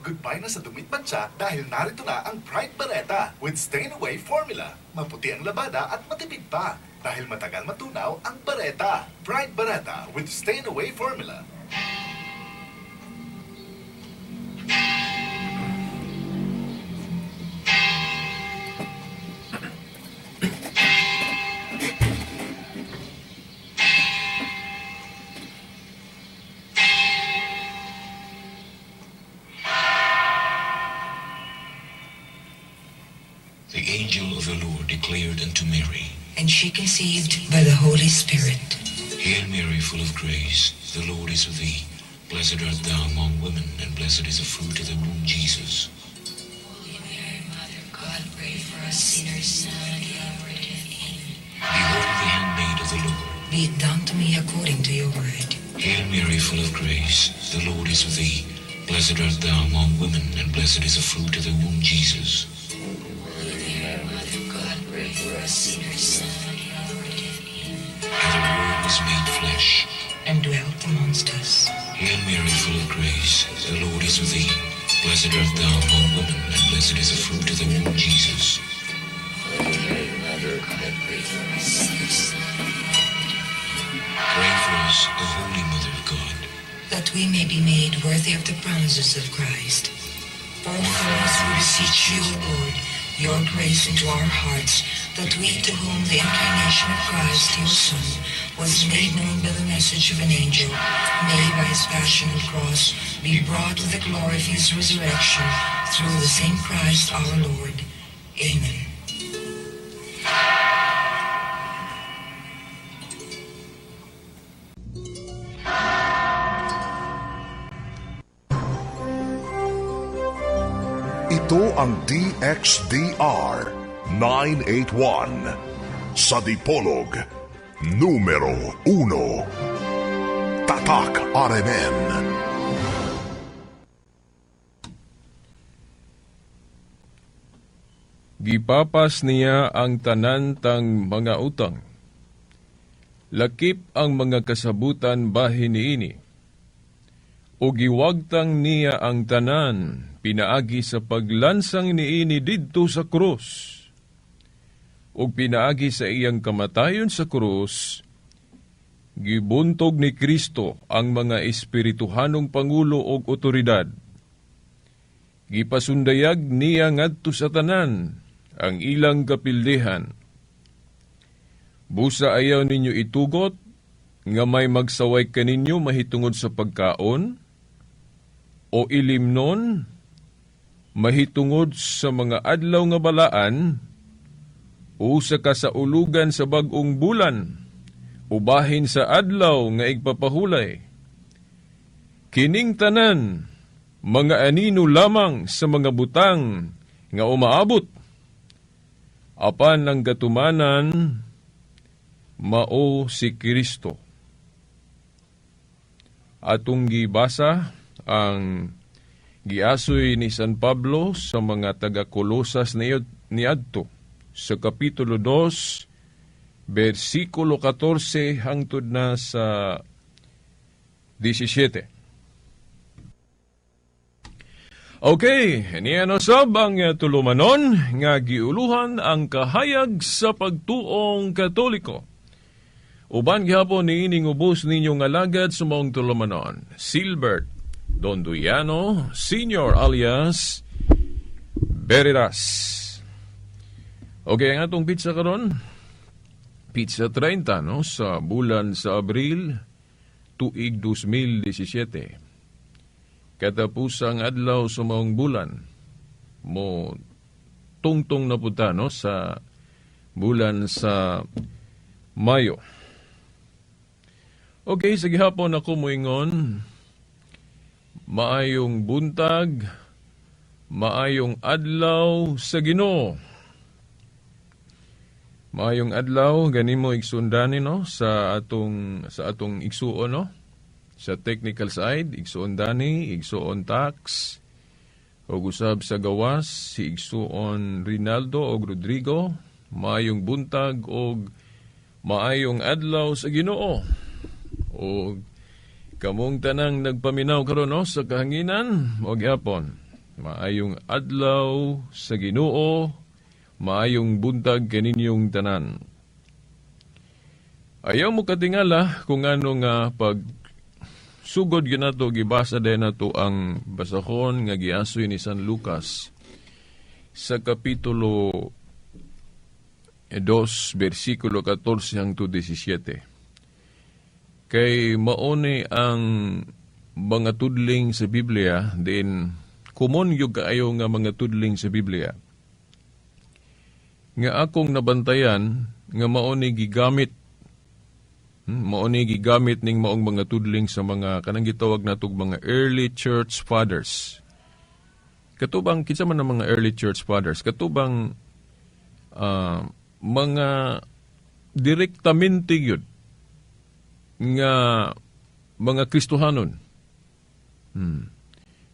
Goodbye na sa dumi't mantsa dahil narito na ang Pride Baretta with Stain Away Formula. Maputi ang labada at matipid pa dahil matagal matunaw ang Baretta. Pride Baretta with Stain Away Formula. The angel of the Lord declared unto Mary, And she conceived by the Holy Spirit. Hail Mary, full of grace, the Lord is with thee. Blessed art thou among women, and blessed is the fruit of thy womb, Jesus. Holy Mary, Mother of God, pray for us sinners now and at the hour of death. Amen. Behold the handmaid of the Lord. Be it done to me according to your word. Hail Mary, full of grace, the Lord is with thee. Blessed art thou among women, and blessed is the fruit of thy womb, Jesus. Holy Mary, Mother of God, pray for us sinners now and at the hour of death. Amen. And the Word was made flesh and dwelt amongst us. Hail Mary, full of grace, the Lord is with thee. Blessed art thou among women, and blessed is the fruit of thy womb, Jesus. Holy Mary, Mother of God, pray for us sinners. Pray for us, O Holy Mother of God, that we may be made worthy of the promises of Christ. Pour for us, we beseech you, O Lord, your grace into our hearts, that we to whom the incarnation of Christ, your Son, was made known by the message of an angel, may by his passion and cross be brought to the glory of his resurrection, through the same Christ our Lord. Amen. Ito ang DXDR 981 sa Dipolog, numero 1. Tatak RMN. Gipapas niya ang tanan tang mga utang. Lakip ang mga kasabutan bahin niini. O giwagtang niya ang tanan pinaagi sa paglansang niini didto sa krus. Ug pinaagi sa iyang kamatayon sa krus, gibuntog ni Kristo ang mga espirituhanong pangulo og otoridad. Gipasundayag niya ngadto sa tanan ang ilang kapildihan. Busa ayaw ninyo itugot nga may magsaway kaninyo mahitungod sa pagkaon o ilimnon mahitungod sa mga adlaw nga balaan o sa kasaulugan sa bag-ong bulan o bahin sa adlaw nga igpapahulay. Kining tanan mga anino lamang sa mga butang nga umaabot, apan ang katumanan mao si Kristo. Atong gibasa ang giasoy ni San Pablo sa mga taga-Kolosas niadto sa Kapitulo 2, versikulo 14 hangtod na sa 17. Okay, niya na sab ang tulumanon nga giuluhan ang kahayag sa pagtuong Katoliko. Uban gihapon niining ubos ninyong alagad sa maong tulumanon, Silbert Donduiano Senior alias Veritas. Okay, ang atong pizza karon, pizza 30, no, sa bulan sa Abril tuig 2017. Katapusang adlaw sa maong bulan mo tungtong na punta, no, sa bulan sa Mayo. Okay, sa gihapon ako moingon, maayong buntag, maayong adlaw sa Ginoo. Maayong adlaw ganimo igsundani, no, sa atong igsuon, no, sa technical side, igsuon Dani, igsuon Tax, og usab sa gawas si igsuon Rinaldo og Rodrigo. Maayong buntag og maayong adlaw sa Ginoo. Og kamong tanang nagpaminaw karon, no, sa kahanginan, og gyapon. Maayong adlaw sa Ginoo, maayong buntag kaninyong tanan. Ayaw mo katingala kung ano nga pag sugod ginato, gibasa din nato ang basahon nga giasoy ni San Lucas sa Kapitulo 2, versikulo 14 hangtod 17. Kay mauni ang mga tudling sa Biblia din, common gyud kaayo nga mga tudling sa Biblia nga akong nabantayan nga mauni gigamit, mauni gigamit ning maong mga tudling sa mga kanang gitawag natog mga early church fathers. Katubang kinsa man ang mga early church fathers? Katubang mga direktamente gyud nga mga Kristohanon.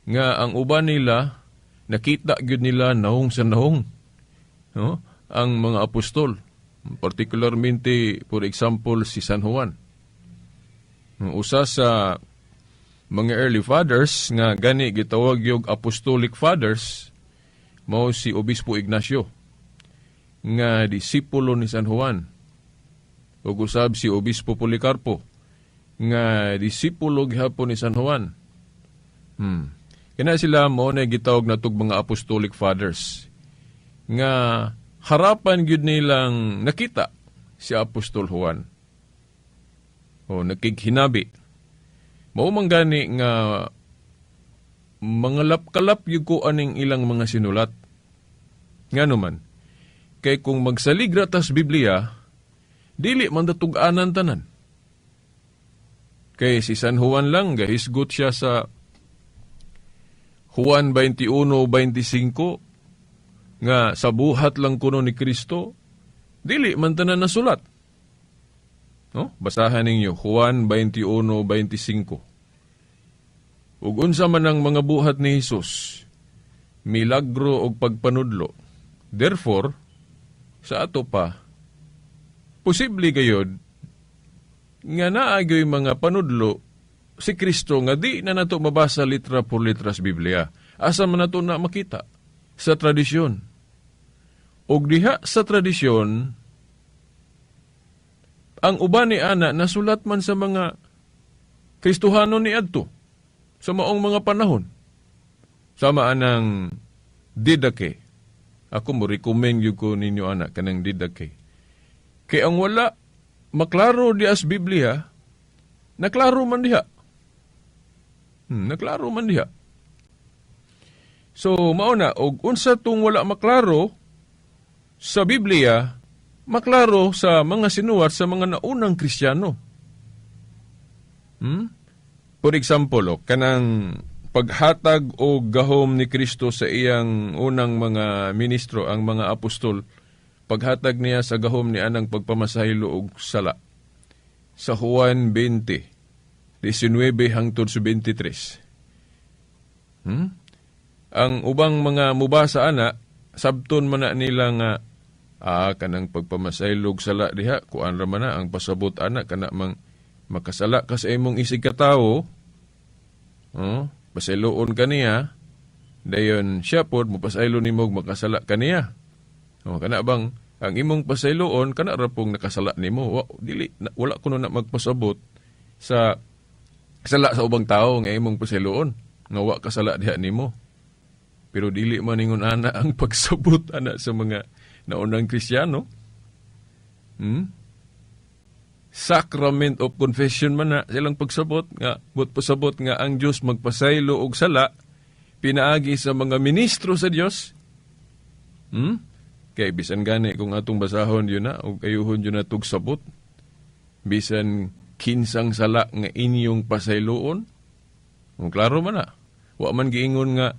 Nga ang uban nila nakita gyud nila nahong sa nahong, no? Ang mga apostol. Particularmente, for example, si San Juan. Usa sa mga early fathers nga gani gitawag yung apostolic fathers mao si Obispo Ignacio nga disipulo ni San Juan. Ug usab si Obispo Policarpo nga disipulo gihapon ni San Juan. Kina sila mo na gitawag natog mga apostolic fathers nga harapan gyud nilang nakita si Apostol Juan. O nakighinabi. Mao man gani nga mga lapkalap gyud ko aning ilang mga sinulat. Ngano man, kay kung magsalig ra tas Biblia, dili man datug-anan tanan. Kay si San Juan lang gahisgot siya sa Juan 21:25 nga sa buhat lang kuno ni Kristo, dili man tanan nasulat. No? Basahan ninyo Juan 21:25. Ug unsa man ang mga buhat ni Hesus, milagro og pagpanudlo. Therefore, sa ato pa, posible gayod nga naa gyoy mga panudlo si Kristo nga di na nato mabasa litra por litra sa Biblia. Asa man nato na makita? Sa tradisyon. Og diha sa tradisyon, ang uban ni ana nasulat man sa mga Kristohano ni adto sa maong mga panahon. Sama anang Didache. Ako mo recommend gyud ko ninyo ana kanang Didache. Kay ang wala maklaro di as Biblia, naklaro man diha. Naklaro man diha. So mao na, og unsa tung wala maklaro sa Biblia, maklaro sa mga sinuwat sa mga naunang Kristiyano. For example, oh, kanang paghatag o gahom ni Kristo sa iyang unang mga ministro, ang mga apostol, paghatag niya sa gahom ni anang pagpamasaylo og sala. Sa Juan 20, 19 hangtod sa 23. Ang ubang mga mubasa ana, sabton man na nila nga kanang pagpamasaylo og sala diha, kuan ra man na ang pasabot ana kana mang makasala ka sa imong isig katawo, oh, pasayloon ka niya, dayon siya pod mopasaylo nimo og makasala kaniya. Oh, kana bang ang imong pasayloon kana ra pong nakasala nimo. Wa, dili na, wala kuno na magpasabot sa sala sa ubang tawo nga imong pasayloon nga wa kasala diha nimo. Pero dili man ingon ana ang pagsabot ana sa mga naunang Kristiyano. Sacrament of confession man na silang pagsabot nga but pasabot nga ang Dios magpasaylo og sala pinaagi sa mga ministro sa Dios. Kay bisan gani kung atong basahon yun na og ayuhon yun na tugsabot, bisan kinsang sala nga inyong pasayloon, kung klaro man na. Wa man giingon nga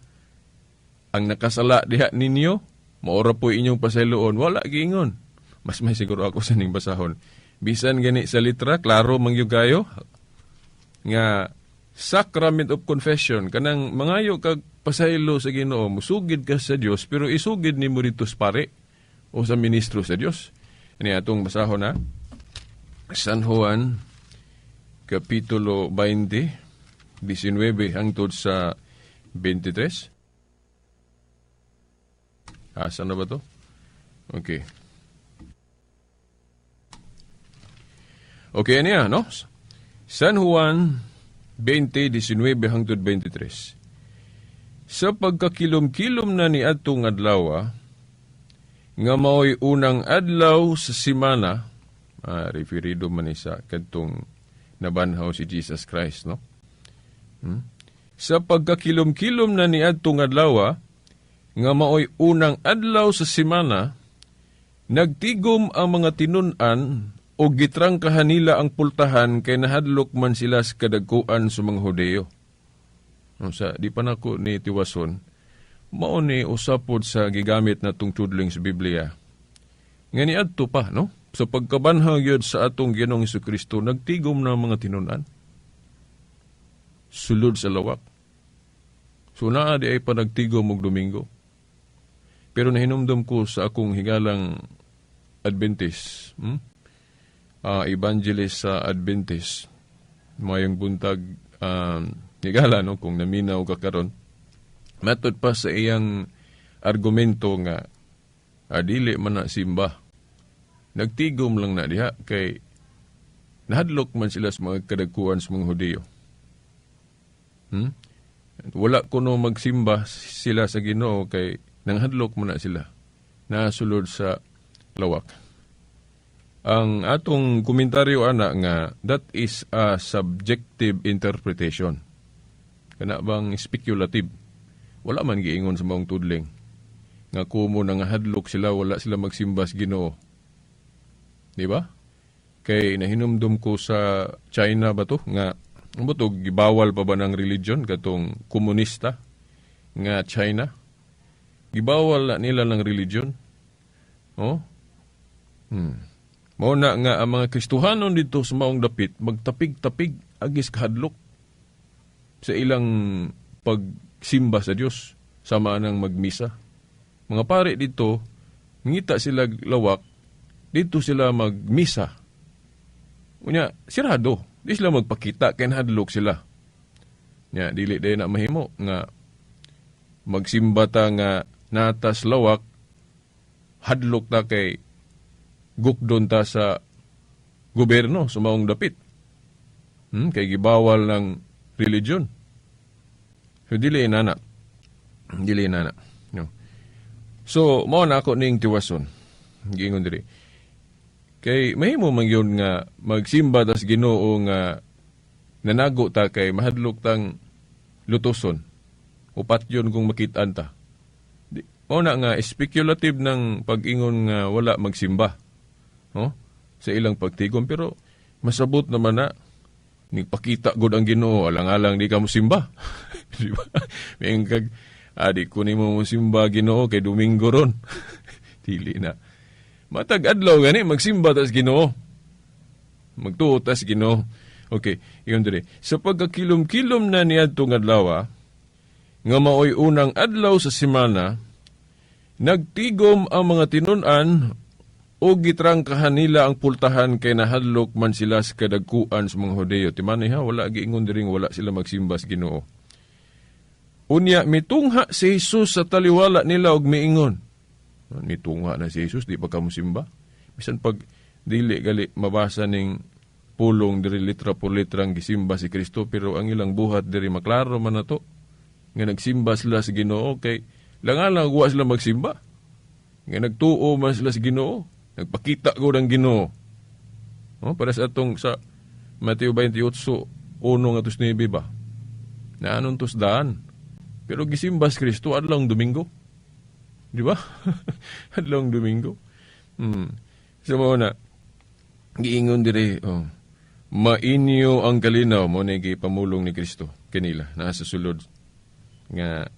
ang nakasala diha ninyo maora po inyong pasayloon, wala giingon. Mas may siguro ako sa ning basahon. Bisan gani sa litra, klaro man gyud kayo nga sacrament of confession kanang mangayo kag pasaylo sa Ginoo, musugid ka sa Dios pero isugid nimo dito sa pare o sa ministro sa Dios. Ani atong basahon na San Juan Kapitulo 20, 19 hangtod sa 23. Asa na ba to? Okay. Okay niya, no? San Juan 20:19 hangtod 23. Sa pagkakilom-kilom na ni adtong adlaw, nga maoy unang adlaw sa simana, referido man ni sa kadtong nabanhaw si Jesus Christ, no? Sa pagkakilom-kilom na ni adtong adlaw, nga maoy unang adlaw sa simana, nagtigom ang mga tinun-an o gitrangkahan nila ang pultahan kay nahadlok man sila sa kadagkuan sa mga Hudeo. No, sa di pa nako ni tiwason, mao ni usapod sa gigamit na tong tudling sa Biblia. Nga niadto pa, no? Sa pagkabanhaw gyud sa atong Ginoong Hesukristo, nagtigom na mga tinun-an. Sulod sa lawak. So naa di ay panagtigom og Domingo. Pero nahinumdum ko sa akong higalang Adventist, evangelist sa Adventist, mayong buntag, higala, no, kung naminaw ka karon, matod pa sa iyang argumento nga dili man na simba. Nagtigom lang na diha kay nahadlok man sila sa mga kadagkuan sa mga Hudiyo. Wala kuno magsimba sila sa Ginoo kay nanghadlok man na sila nasulod sa lawak. Ang atong komentaryo ana nga that is a subjective interpretation. Kana bang speculative? Wala man giingon sa maong tudling nga kumo nangahadlok sila, wala sila magsimba sa Ginoo. Di ba? Kay nahinumdum ko sa China ba to nga ambot gibawal pa ba ng religion katong komunista nga China? Gibawal na nila ng religion. Oh? Mao na nga ang mga Kristohanon dito sa maong dapit magtapig-tapig agis kahadlok sa ilang pagsimba sa Dios sama nang magmisa. Mga pare dito ngita sila lawak, dito sila magmisa. Unya sirado, di sila magpakita kay nahadlok sila. Nya dili day na mahimo nga magsimba ta nga natas lawak, hadlok ta kay gukdon ta sa gobyerno sa maong dapit. Kay gibawal ng religion. So dili nana. Dili nana. No. So mao na ako ning tiwason. Giingon diri. Kay mahimo man gyud nga magsimba tas Ginoo nga nanago ta kay mahadlok tang lutoson. Upat yun kung makit-an ta. Mao na nga speculative ng pag-ingon nga wala magsimba. Oh, sa ilang pagtigom, pero masabot naman na nagpakita gud ang Ginoo, alang-alang di ka mosimba. Di ba? May kag di ko nimo mosimba Ginoo kay Domingo ron. Dili na. Matag adlaw gani magsimba tas Ginoo. Magtuo tas Ginoo. Okay, ingon diri. Sa pagkakilom-kilom na niadtong adlaw, nga maoy unang adlaw sa semana, nagtigom ang mga tinun-an o gitrangkahan nila ang pultahan kay nahadlok man sila sa kadagkuan sa mga Hudeo. Timani ha, wala giingon diring wala sila magsimba sa Ginoo. Unya mitungha si Jesus sa taliwala nila og miingon. Mitungha na si Jesus, di pa ka mosimba. Bisan pag dili gali mabasa ning pulong diri litra por litrang gisimba si Kristo, pero ang ilang buhat diri maklaro man nato nga nagsimba sila sa Ginoo kay langalang wa sila magsimba. Nga nagtuo man sila sa Ginoo. Nagpakita ko ng Ginoo. Oh, para sa atong sa Mateo 28:1-9 ba? Na anong tusdaan? Pero gisimba si Kristo adlong Domingo. Di ba? Adlong Domingo. So mo na giingon diri, oh, mainyo ang kalinaw mo ni gipamulong ni Kristo kanila naa sa sulod nga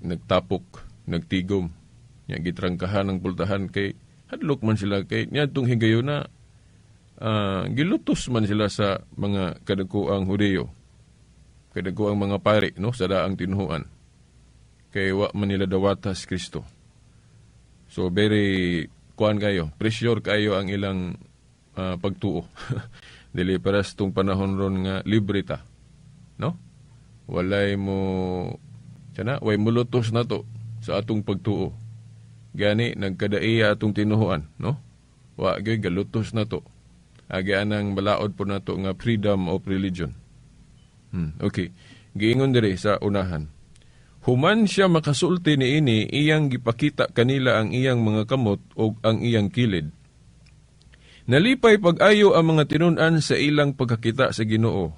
nagtapok, nagtigom. Nya gitrangkahan ang pultahan kay hadlok man sila kay niadtong higayon na gilutos man sila sa mga kadagkuang Hudiyo, kadagkuang mga pari, no, sa daang tinuhuan. Kay wa man nila dawatas Kristo. So very kuan kayo, pressure kayo ang ilang pagtuo. Dili paras tong panahon ron nga libre ta, no? Walay mo sana, way mulutos na to sa atong pagtuo. Gani nagkadaiya atong tinuhuan, no? Wa gyud galutos na to. Agi anang balaod po nato nga freedom of religion. Okay. Giingon diri sa unahan. Human siya makasulti niini, iyang gipakita kanila ang iyang mga kamot ug ang iyang kilid. Nalipay pag-ayo ang mga tinun-an sa ilang pagkakita sa Ginoo.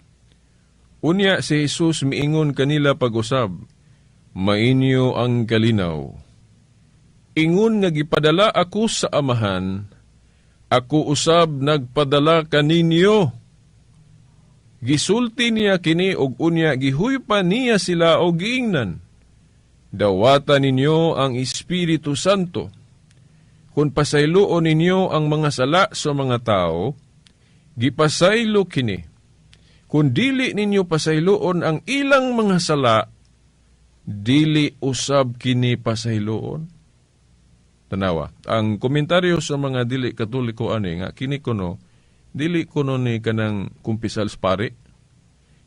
Unya si Jesus miingon kanila pag-usab, "Mainyo ang kalinaw. Ingon nga gipadala ako sa Amahan, ako usab nagpadala kaninyo." Gisulti niya kini og unya gihuypa niya sila og giingnan, "Dawata ninyo ang Espiritu Santo. Kung pasayloon ninyo ang mga sala sa mga tao, gipasaylo kini. Kung dili ninyo pasayloon ang ilang mga sala, dili usab kini pasayloon." Tanawa, ang komentaryo sa mga dili Katoliko ani nga kini kuno dili kuno ni kanang kumpisal sa pari.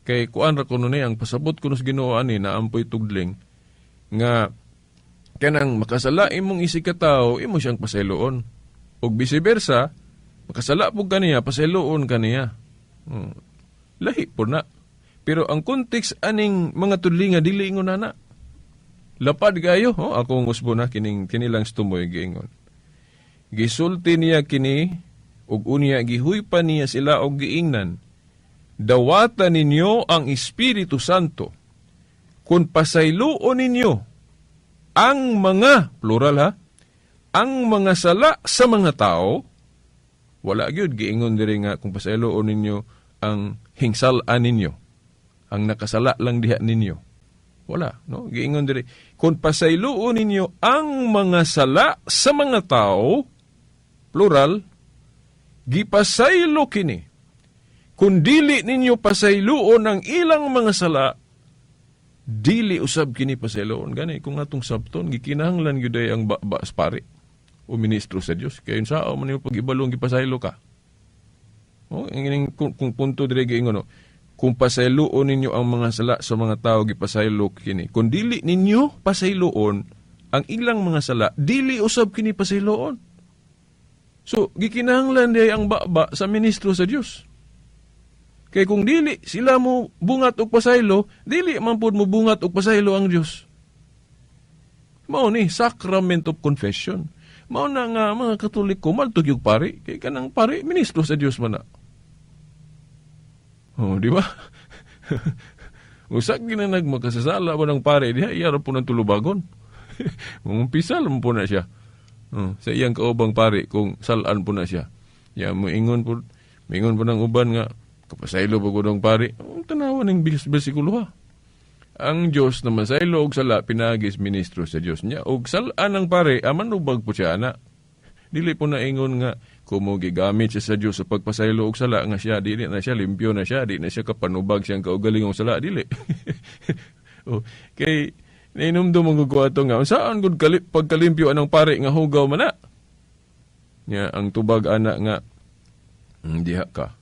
Kay kuan ra kuno ni ang pasabot kuno sa Ginoo ani na ampoy tugdling nga kanang makasala imong isig ka tawo, imo siyang pasayloon. Ug vice versa, makasala pug kaniya, pasayloon kaniya. Lahi po na. Pero ang context aning mga tudlinga dili ingon ana. Lapad kayo, oh, akong usbo na kining kinilang stumoy giingon. Gisulti niya kini ug unya gihuypa niya sila og giingnan, "Dawata ninyo ang Espiritu Santo. Kung pasayloon ninyo ang mga, plural ha, ang mga sala sa mga tao," wala gyud giingon diri nga kung pasayloon ninyo ang hingsal-an ninyo, ang nakasala lang diha ninyo. Wala, no? Giingon diri, kung pasayloon ninyo ang mga sala sa mga tao, plural, gipasaylo kini. Kung dili ninyo pasayloon ang ilang mga sala, dili usab kini pasayloon. Gani kung atong sabton, gikinahanglan gyud ay ang baba sa pari o ministro sa Dios. Kay unsa man nimo pag-ibalong gipasaylo ka? Oh, ang kung punto diri giingon, no? Kung pasayloon ninyo ang mga sala sa mga tao, gipasaylo kini. Kung dili ninyo pasayloon ang ilang mga sala, dili usab kini pasayloon. So, gikinahanglan diay ang baba sa ministro sa Dios. Kay kung dili sila mo bungat og pasaylo, dili man pud mo bungat og pasaylo ang Dios. Mao ni sacrament of confession. Mao na nga mga Katoliko maltog yung pari, kay kanang pari ministro sa Dios man na. Oh, di ba? Usa gina nagmakasasala ba ng pare diha, iya ra po ng tulubagon. Mangumpisal mo po na siya. Oh, sa iyang kaubang pare kung salaan po na siya. Ya moingon po ng uban nga kapasaylo pa ko ng pare. Ang tanawa ng bersikulo ha. Ang Diyos na masaylo og sala pinagis ministro sa Diyos niya. Og salaan ng pare, aman ubag po siya ana. Dili po na ingon nga kumo gigamit siya sa Diyos sa pagpasaylo og sala nga siya dili na siya limpyo na siya, di na siya kapanubag siyang kaugalingong sala, dili. Oh, kay nainumdum ang gugo ato nga saan gud pagkalimpyo anang pare nga hugaw man na. Nya ang tubag ana nga diha ka.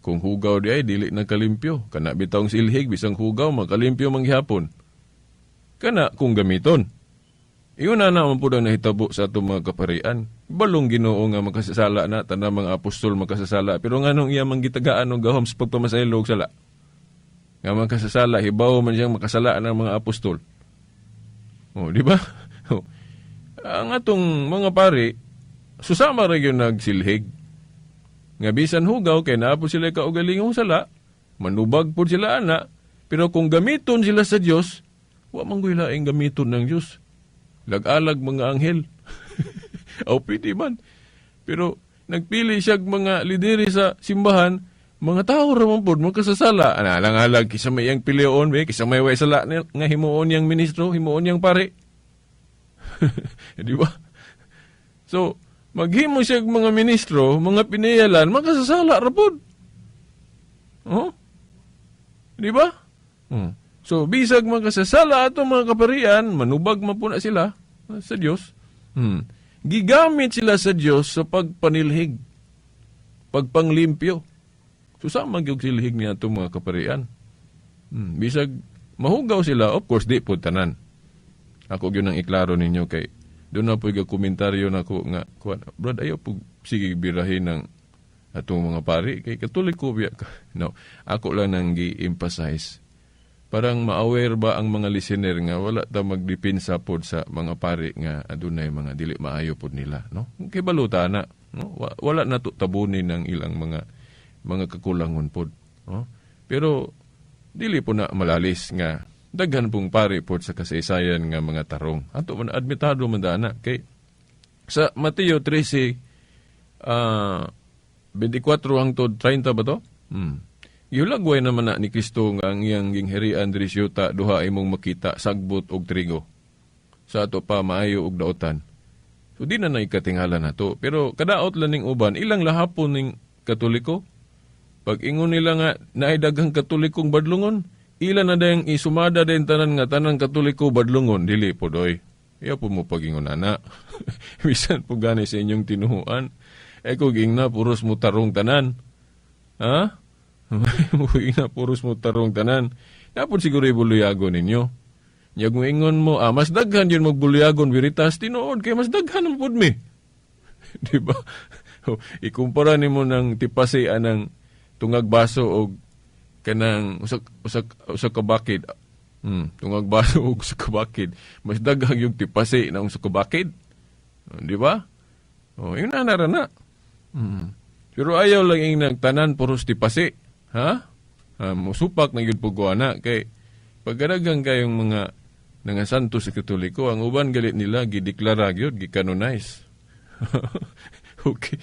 Kung hugaw di ay dili na kalimpyo, kana bitawng silhig bisang hugaw makalimpyo man gihapon. Kana kung gamiton. Iyon na naman po ang nahitabo sa atong mga kaparian. Balong Ginoo nga makasasala na, tanang mga apostol makasasala. Pero nganong iya man gitagaan og gahom sa pagpamasaylo og sala? Nga makasasala, hibaw man siyang makasala ng mga apostol. Oh, di ba? Oh. Ang atong mga pari, susama ra gyud nagsilhig. Nga bisan hugaw, kay naa po sila kaugalingong sala, manubag po sila ana, pero kung gamiton sila sa Dios, wa man goy laing gamiton ng Dios. Lag-alag mga anghel. O pwede man. Pero nagpili siya mga lideri sa simbahan, mga tao ra man pod magkasasala. Analang-alag kisa may iyang pilion, be, kisa may way sala nga himuon niyang ministro, himuon niyang pare. Di ba? So, maghimo siya mga ministro, mga pinayalan, makasasala ra pod. Oh? Di ba? So, bisag makasasala atong mga kaparian, manubag man po na sila sa Dios. Gigamit sila sa Dios sa pagpanilhig, pagpanglimpyo. So, sama gyud silhig niya atong mga kaparian. Bisag mahugaw sila, of course, di po tanan. Ako gyud ang iklaro ninyo kay doon na po komentaryo nako nga kuan, "Brad, ayaw po sige birahin ng atong mga pari kay Katoliko biya ka." No, ako lang nang gi-emphasize. Parang ma-aware ba ang mga listener nga wala ta magdepensa pod sa mga pari nga adunay mga dili maayo pod nila, no? Kay baluta na, no? Wala na to tabunin ang ilang mga kakulangon pod, no? Pero dili po na malalis nga daghan pong pari pod sa kasaysayan nga mga tarong. Ato man admitado man dana kay sa Mateo 13 24 hangtod 30 ba to? Gihulagway naman na ni Kristo nga ang iyang gingharian diri sa yuta, duha imong makita, sagbot og trigo. Sa ato pa maayo og daotan. So di na naikatingala na to. Pero kadaot lang ning uban, ilang lahapon ning Katoliko. Pag ingon nila nga naay daghang Katolikong badlungon, ila na dayang isumada din tanan nga tanang Katoliko badlungon, dili po doy. Iya po mo pagingon ana. Bisan po gani sa inyong tinuhuan. E kung ingna puros mo tarong tanan. Ha? Ingna puros mo tarong tanan. Dapat siguro ibuluyagon ninyo. Nyag mo ingon mo, mas daghan yun magbuluyagon veritas, tinuod kay mas daghan ang pud mi. Di ba? Ikumpara nimo ng tipasi anang tungag baso og kanang usa ka bakid. Tungag baso og usa ka bakid. Mas daghang yung tipasi na usa ka bakid. Di ba? Oh, yun na na na. Pero ayaw lang ing nagtanan puros tipasi. Ha? Musupak na gyud pug ana kay pagkadaghang kayong mga nangasanto sa Katoliko, ang uban galit nila gideklara gyud, gikanonize. Okay.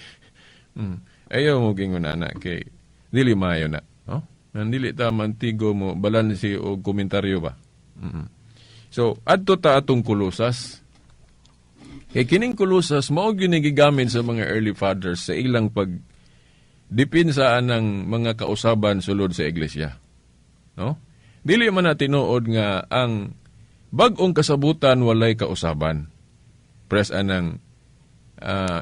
Ayaw mo gingon ana kay dili maayo na, no? Nandili ta mantigo mo balanse og komentaryo ba. So adto ta atong Kulusas. Kay kining Kulusas mao gyud ni gigamit sa mga early fathers sa ilang pag dipinsa anang mga kausaban sulod sa iglesia. No? Dili man na tinuod nga ang bag-ong kasabutan walay kausaban. Press anang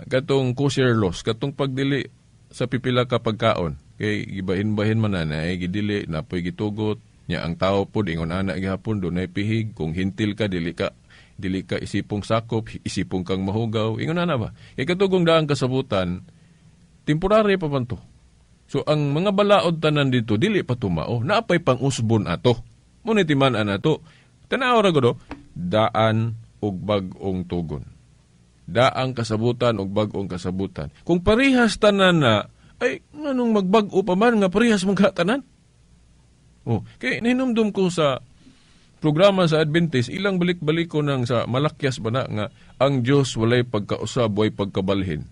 katong kosher laws, katong pagdili sa pipila ka pagkaon. Kay gibahin-bahin man na naay gidili, napoy gitugot, nya ang tao pod ingon ana gihapon dunay pihig, kung hintil ka dili ka isipong sakop, isipong kang mahugaw, ingon ana ba? Kay katugong daang kasabutan, temporary pa man to. So ang mga balaod tanan dito dili pa tumao, naapay pang-usbon ato. Muna timan-an ato. Tanaw ra gud, daan og bag-ong tugon. Daang kasabutan og bag-ong kasabutan. Kung parehas tanan na, ay nganong magbag-o pa man nga parehas man ka tanan? Oh, kay ninomdom ko sa programa sa Adventist, ilang balik-balik ko nang sa Malakyas ba na nga ang Dios walay pagkausab, walay pagkabalhin.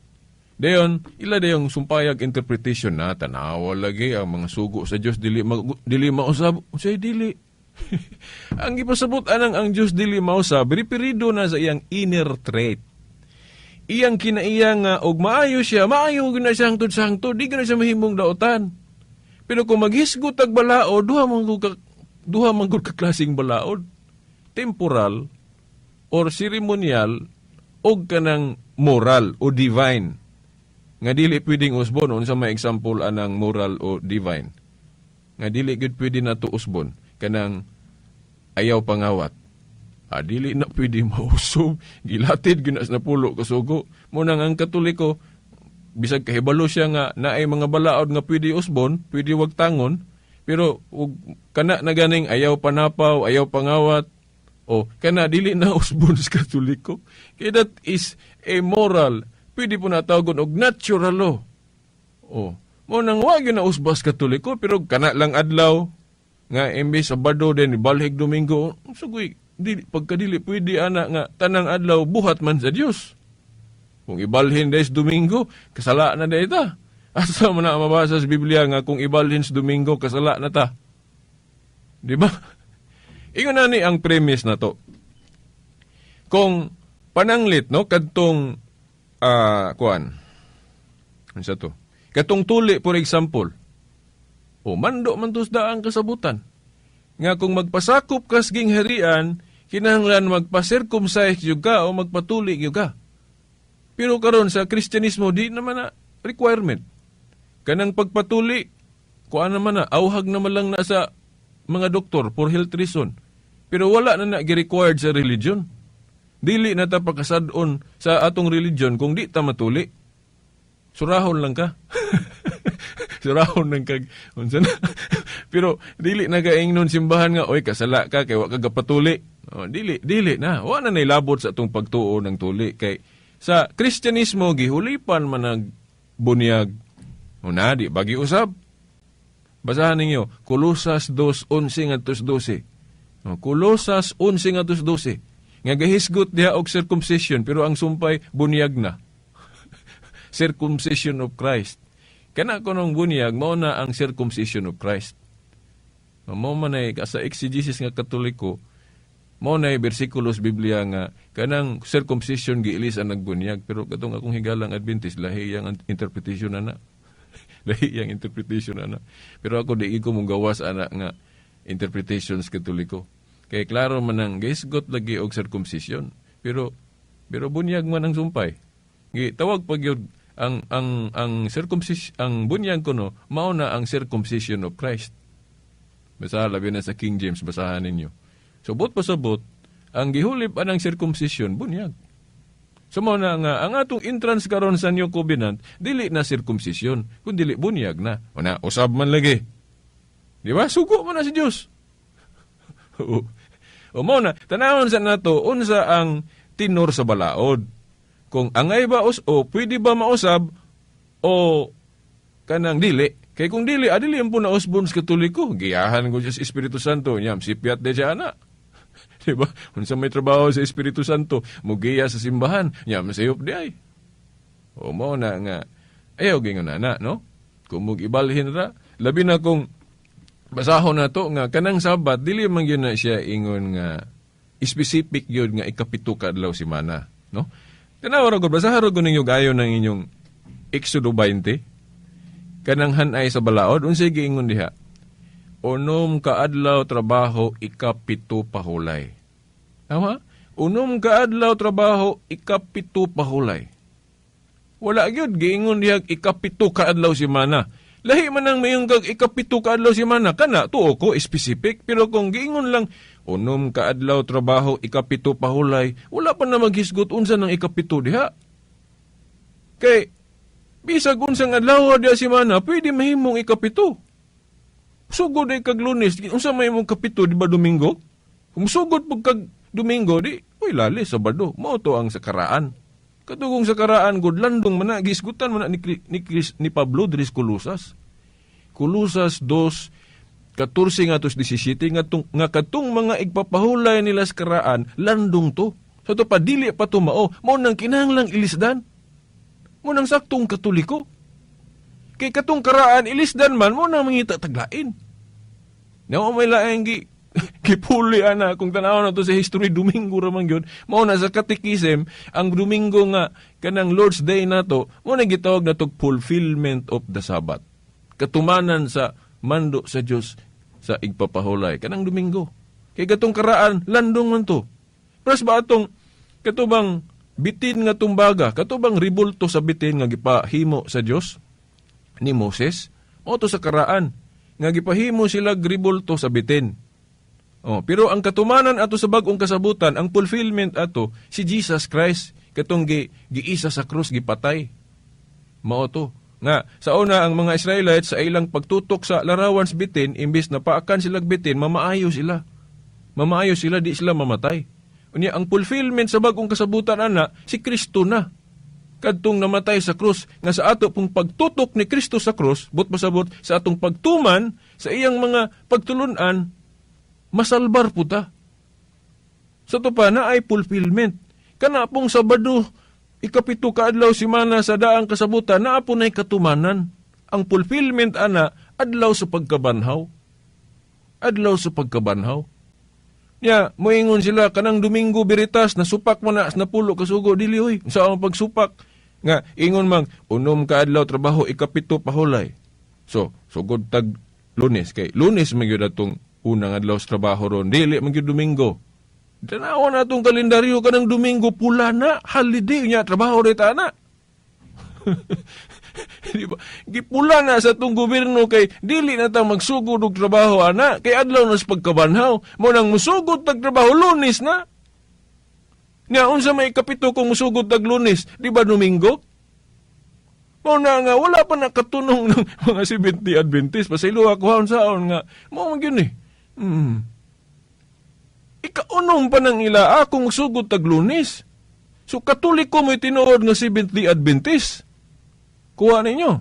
Dayon, ila dayong sumpayag interpretation na tanawa lagi ang mga sugo sa Dios dili dili mausab, unsay dili? Ang gipasabot anang ang Dios dili mausab, referido na sa iyang inner trait. Iyang kinaiya nga og maayo siya, maayo gyud na siya hangtod sa hangtod, di gyud na siya mahimong daotan. Pero kung maghisgot ag balaod, duha man gud ka klaseng balaod. Temporal or ceremonial og kanang moral o divine. Nga dili pwedeng usbon, unsa may example anang moral o divine. Nga dili gyud pwede nato usbon kanang ayaw pangawat. Dili na pwede mausob, gilatid gyud na sa napulo ka sugo. Mo nang ang Katoliko bisag kahibalo siya nga naay mga balaod nga pwede usbon, pwede wagtangon, pero ug kana na ganing ayaw panapaw, ayaw pangawat, o kana dili na usbon sa Katoliko. Kay that is a moral, pwede po natawagon og natural law. O, mo nang wa gyud na usbas Katoliko, pero kana lang adlaw nga imbes Sabado din balhig Domingo, sugoy dili pagkadili pwede ana nga tanang adlaw buhat man sa Dios. Kung ibalhin des Domingo, kasala na day ta. Asa man na mabasa sa Biblia nga kung ibalhin sa Domingo, kasala na ta. Di ba? Ingon na ni ang premise na to. Kung pananglit, no, kadtong kuan. Unsa to? Katong tuli, for example. O mando man to sa daang kasabutan. Nga kung magpasakop kas gingharian, kinahanglan magpa-circumcise gyud ka o magpatuli gyud ka. Pero karon sa Kristyanismo di naman na requirement. Kanang pagpatuli, kuan naman na, auhag naman lang na sa mga doktor for health reason. Pero wala na na gi-required sa religion. Dili na ta pagkasad-on sa atong religion kung di ta matuli. Surahon lang ka. Surahon lang kag unsa na. Pero dili na ka ingnon simbahan nga oy kasala ka kay wa ka gapatuli. Oh, dili dili na. Wa na nailabot sa atong pagtuo ng tuli kay sa Kristyanismo gihulipan man ang bunyag. Una di bagi usab. Basahan ninyo Kolosas 2:11-12. Oh, Kolosas 11:12. Nga gahisgot diha og circumcision pero ang sumpay bunyag na. Circumcision of Christ. Kana kunong bunyag mao na ang circumcision of Christ. Mao man ay sa exegesis nga Katoliko, mao na bersikulos Biblia nga kanang circumcision giilis ang nagbunyag, pero katong akong higalang Adventist lahi yang interpretation ana. Lahi yang interpretation ana. Pero ako di ko mong gawas ana nga interpretations Katoliko. Kay klaro man ang gihisgot lagi og circumcision, pero bunyag man ang sumpay. Gitawag pag yun ang circumcision, ang bunyag kuno mao na ang circumcision of Christ. Basta labi na sa King James, basahan ninyo. So bot pasabot ang gihulip anang circumcision bunyag. So mao na nga ang atong entrance karon sa New Covenant dili na circumcision kun dili bunyag na. O na usab man lagi. Di ba? Sugo man na si Dios. O mao na tanawon sa nato unsa ang tinor sa balaod. Kung angay ba o pwede ba mausab o kanang dili. Kay kung dili, adili ang po na usbon sa Katoliko. Giyahan ko siya sa Espiritu Santo. Nyam, sipiat de siya ana. Diba? Unsa may trabaho sa Espiritu Santo, mugiya sa simbahan, nyam, sayop di ay. O mo na nga, ayaw gingon na, no? Kung mag-ibalhin ra, labi na kung basahon na to nga, kanang Sabat, dili man yun na siya ingon nga, specific yun nga ikapito ka adlaw simana, no? Tanaw ra gud, basahan ra gud ninyo gayon ng inyong Exodo 20. Kanang hanay sa balaod, unsay giingon diha? Unom ka adlaw trabaho, ikapito pahulay. Tama? Unom ka adlaw trabaho, ikapito pahulay. Wala gyud giingon diha ikapito ka adlaw semana. Lahi man ang mayong kag ikapito ka adlaw semana, kana tuo ko specific, pero kung giingon lang unom ka adlaw trabaho, ikapito pahulay, wala pa na maghisgot unsa nang ikapito diha. Kay bisag unsang adlaw diha semana, pwede mahimong ikapito. Sugod ay kag Lunes, unsa may imong kapito di ba Domingo? Kung sugod pug kag Domingo di, uy lali Sabado, mao to ang sakaraan. Katugong sakaraan gud landong man na gisgutan man na ni Pablo diri sa Kolosas. Kolosas 2:14-17 nga katong mga igpapahulay nila sa karaan landong to. Sa to pa dili pa to mao, mao nang kinahanglang ilisdan. Mao nang saktong Katoliko. Kay katong karaan ilisdan man mo nang mangita taglain. Nawa may laeng gipuli ana kung tan-aw na to sa history Domingo ra man gyud. Mao na sa catechism ang Domingo nga kanang Lord's Day nato, mo na gitawag nato fulfillment of the Sabbath. Katumanan sa mando sa Dios sa igpapahulay kanang Domingo. Kay katong karaan landong man to. Pres ba atong katubang bitin nga tumbaga, katubang ribulto sa bitin nga gipahimo sa Dios ni Moses, mao to sa karaan nga gipahimo sila ribulto sa bitin. Oh, pero ang katumanan ato sa bag-ong kasabutan, ang fulfillment ato si Jesus Christ katong giisa sa krus gipatay. Mao to nga sa una ang mga Israelites sa ilang pagtutok sa larawan sa bitin, imbis na paakan sila bitin, mamaayo sila. Mamaayo sila, di sila mamatay. Unya ang fulfillment sa bag-ong kasabutan ana si Kristo na. Kadtong namatay sa krus, nga sa ato pong pagtutok ni Kristo sa krus, but pasabot sa atong pagtuman sa iyang mga pagtulunan, masalbar po ta. Sa to pa na ay fulfillment. Kana pong Sabado, ikapito ka adlaw simana sa daang kasabutan, naa po na'y katumanan. Ang fulfillment ana, adlaw sa pagkabanhaw. Adlaw sa pagkabanhaw. Nya, moingon sila, kanang Domingo Veritas, nasupak mo na, napulo kasugo, dili oy, sa ang pagsupak. Nga, ingon mang, unom ka adlaw trabaho, ikapito pahulay. So, sugod tag Lunes, kay Lunes man gyud atong unang adlaw sa trabaho ron, dili man gyud Domingo. Tanawa na atong kalendaryo kanang Domingo, pula na, holiday nya, trabaho rin ta na. Di ba? Gipula na sa atong gobyerno kay dili na ta magsugod og trabaho ana, kay adlaw na sa pagkabanhaw. Mo nang musugod tag trabaho Lunes na. Nga unsa may 7 kung musugod tag Lunes, di ba Domingo? Mao na nga wala pa nakatunong ng mga Seventh-day Adventist. Pasaylo ako ha, unsaon nga mao man gyud ni. Ikaunom pa nang ila akong sugod tag Lunes. So Katoliko mo'y tinuod nga Seventh-day Adventist. Kuha ninyo.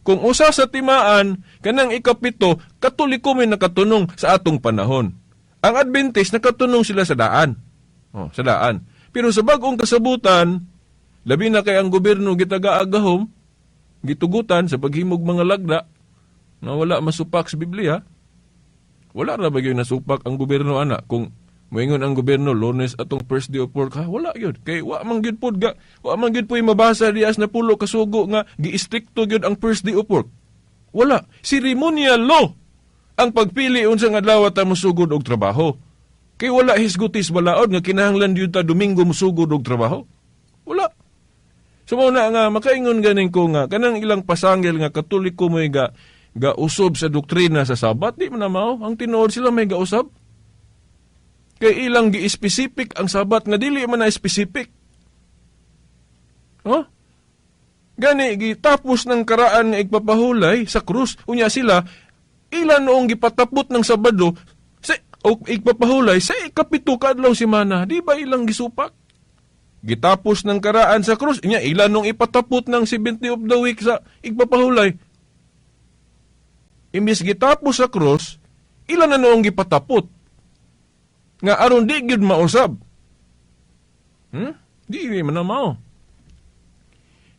Kung usa sa timaan kanang 7, Katoliko may nakatunong sa atong panahon. Ang Adventist nakatunong sila sa daan. Oh, sa daan. Pero sa bag-ong kasabutan, labi na kay ang gobyerno gitagaagahom, gitugutan sa paghimog mga lagda nga wala masupak sa Biblia. Wala ra ba gyud nasupak ang gobyerno ana kung moingon ang gobyerno Lunes atong first day of work, ha, wala gyud kay wa man gyud pod ga, wa man gyud poy mabasa dias na pulo kasugo nga giistrikto gyud ang first day of work. Wala, ceremonial law ang pagpili unsang adlaw ta mosugod og trabaho. Kay wala hisgutis balaod nga kinahanglan gyud ta Domingo mosugod og trabaho. Wala. So mao na nga makaingon ganin ko nga kanang ilang pasangil nga Katoliko mo'y ga usob sa doktrina sa Sabat, di man na mao ang tinuod sila may gausab. Kay ilang gi-specific ang Sabat nga dili man na specific. Oh? Gani gitapos ng karaan nga igpapahulay sa krus, unya sila ilan noong gipatapot ng Sabado sa o igpapahulay sa 7 ka adlaw semana, di ba ilang gisupak? Gitapos ng karaan sa krus, unya ilan nung ipatapot ng 70 of the week sa igpapahulay. Imbis gitapos sa krus, ilan na noong gipatapot? Nga aron di gyud mausab. Di man na mao.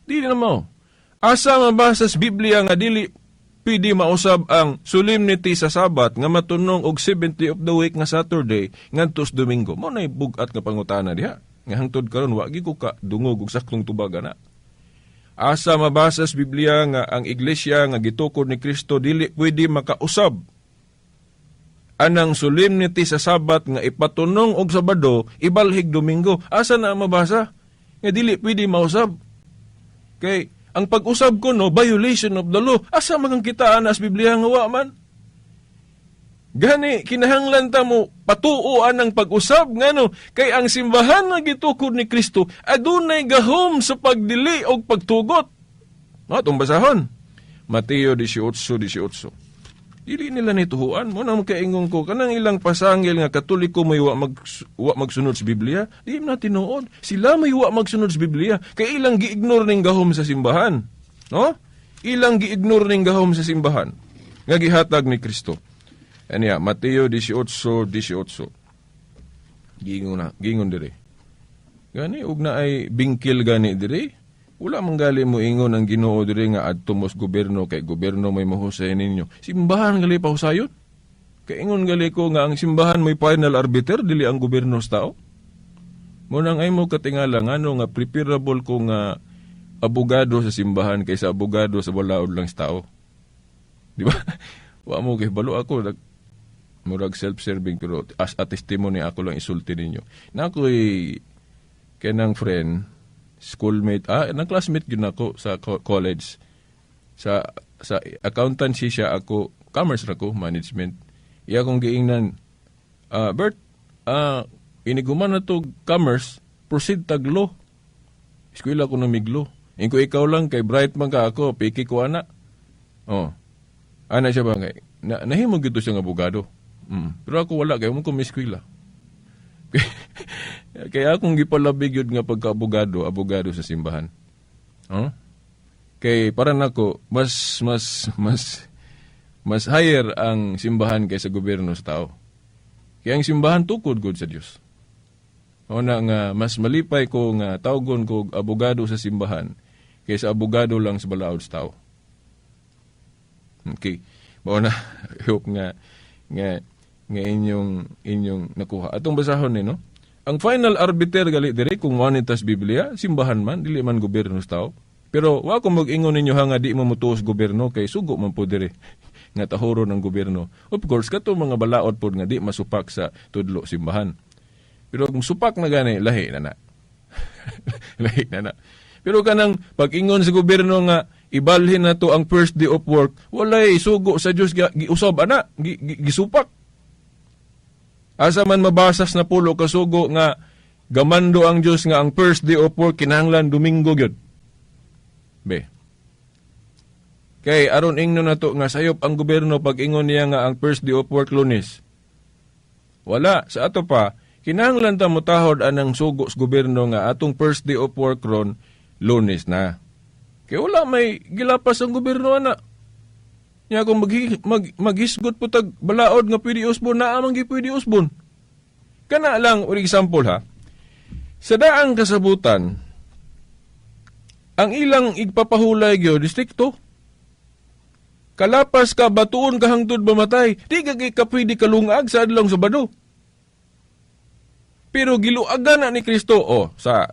Di na mao. Asa mabasa sa Biblia nga dili pwede mausab ang solemnity sa Sabat nga matunong og 70 of the week nga Saturday ngadto sa Domingo? Mao nay bug-at nga pangutana diha. Nga hangtod karon wa gyud ko ka dungog og saktong tubaga na. Asa mabasa sa Biblia nga ang iglesia nga gitukod ni Kristo dili pwede makausab anang solemnity sa Sabat nga ipatunong og Sabado ibalhig Domingo? Asa na mabasa nga dili pwede mausab? Kay ang pag-usab ko no, violation of the law. Asa man ang kitaan sa Biblia nga wa man? Gani kinahanglan ta mo patuoan ang pag-usab ngano kay ang simbahan nga gitukod ni Kristo adunay gahom sa pagdili og pagtugot. No, atong basahon. Mateo 18:18. Dili nila nituhuan mo nang makaingon ko kanang ilang pasangil nga Katoliko may wa magsunod sa Biblia, di na tinuod. Sila may wa magsunod sa Biblia kay ilang gi-ignore ning gahom sa simbahan. No? Ilang gi-ignore ning gahom sa simbahan nga gihatag ni Kristo. Aniya, Mateo 18:18. Giingon na, giingon dire. Gani og na ay bingkil gani dire. Wala man gali mo ingon ang Ginoo dire nga adto mos gobyerno kay gobyerno may mohusay ninyo. Simbahan gali pa husayon. Kay ingon gali ko nga ang simbahan may final arbiter dili ang gobyerno sa tao. Mo nang ay mo katingala ngano nga preferable ko nga abogado sa simbahan kaysa abogado sa balaod lang sa tao. Di ba? Wa mo kay balo ako murag self-serving pero as a testimony ako lang isulti ninyo. Na ako'y kanang friend, schoolmate, nang classmate gyud nako sa college. Sa accountancy siya, ako commerce ra ko, management. Iya akong giingnan, Bert, iniguman na to commerce, proceed tag law. Eskwela ko na miglo. Ingko ikaw lang kay bright man ka ako, piki ko ana. Oh. Ana siya ba kay nahimo gyud to siyang abogado. Pero ako wala kay mo ko eskwela. Kaya akong gipalabig yun nga pagka-abogado, abogado sa simbahan. Huh? Kay para nako mas higher ang simbahan kaysa gobyerno sa tao. Kaya ang simbahan tukod gud sa Dios. O na nga mas malipay ko nga tawgon ko abogado sa simbahan kaysa abogado lang sa balaod sa tao. Okay. Mao na hope nga nga nga inyong nakuha. Atong basahon ni no. Ang final arbiter gali dire kung wanitas Biblia, simbahan man, dili man gobyerno sa tao. Pero wa ko mag-ingon ninyo ha nga di mo mutuos gobyerno kay sugo man po dire nga tahoro ng gobyerno. Of course, kato mga balaod pod nga di masupak sa tudlo simbahan. Pero kung supak na gani, lahi na na. Lahi na na. Pero kanang pag-ingon sa gobyerno nga ibalhin na to ang first day of work, walay sugo sa Dios giusab ana, gisupak. Asa man mabasas na pulo kasugo nga Gamando ang Dios nga ang first day of work kinahanglan Domingo gyud. Be. Kay aron ingno nato nga sayop ang gobyerno pag ingon niya nga ang first day of work Lunes. Wala sa ato pa kinahanglan ta motahod anang sugo sa gobyerno nga atong first day of work ron Lunes na. Kay wala may gilapas ang gobyerno ana. Nya kung maghisgot po tag balaod nga pwede usbon, naa man gyud pwede usbon. Kana lang, for example ha, sa daang kasabutan, ang ilang igpapahulay gyud distrikto. Kalapas ka, batuon ka hangtod mamatay, di ka kay ka pwede kalungag sa adlong Sabado. Pero giluagan na ni Kristo, oh, sa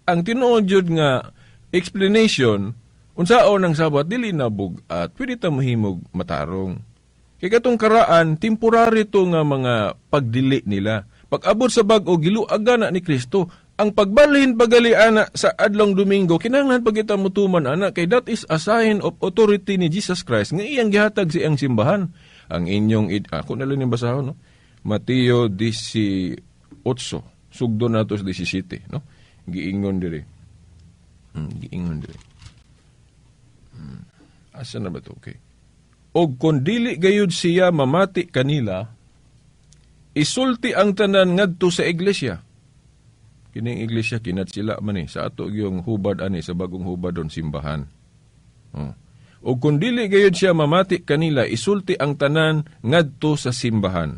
ang tinuod jud nga explanation, unsaon ang Sabat, dili na bug-at, pwede ta mahimog matarong. Kay katong karaan, temporary to nga mga pagdili nila. Pag-abot sa bag-o, giluagan na ni Kristo. Ang pagbalhin pagali ana sa adlong Domingo, kinahanglan pag kita mutuman ana, kay that is a sign of authority ni Jesus Christ nga iyang gihatag sa iyang simbahan. Ang inyong, ako na lang yung basahon, no? Mateo 18, sugdo na to sa 17, no? Giingon diri. Giingon diri. Asa na ba to? Okay. Og kung dili gayud siya mamati kanila, isulti ang tanan ngadto sa iglesia. Kining iglesia kinat sila man ni sa ato yung hubad ani sa bagong hubad don simbahan. Oh. Og kung dili gayud siya mamati kanila, isulti ang tanan ngadto sa simbahan.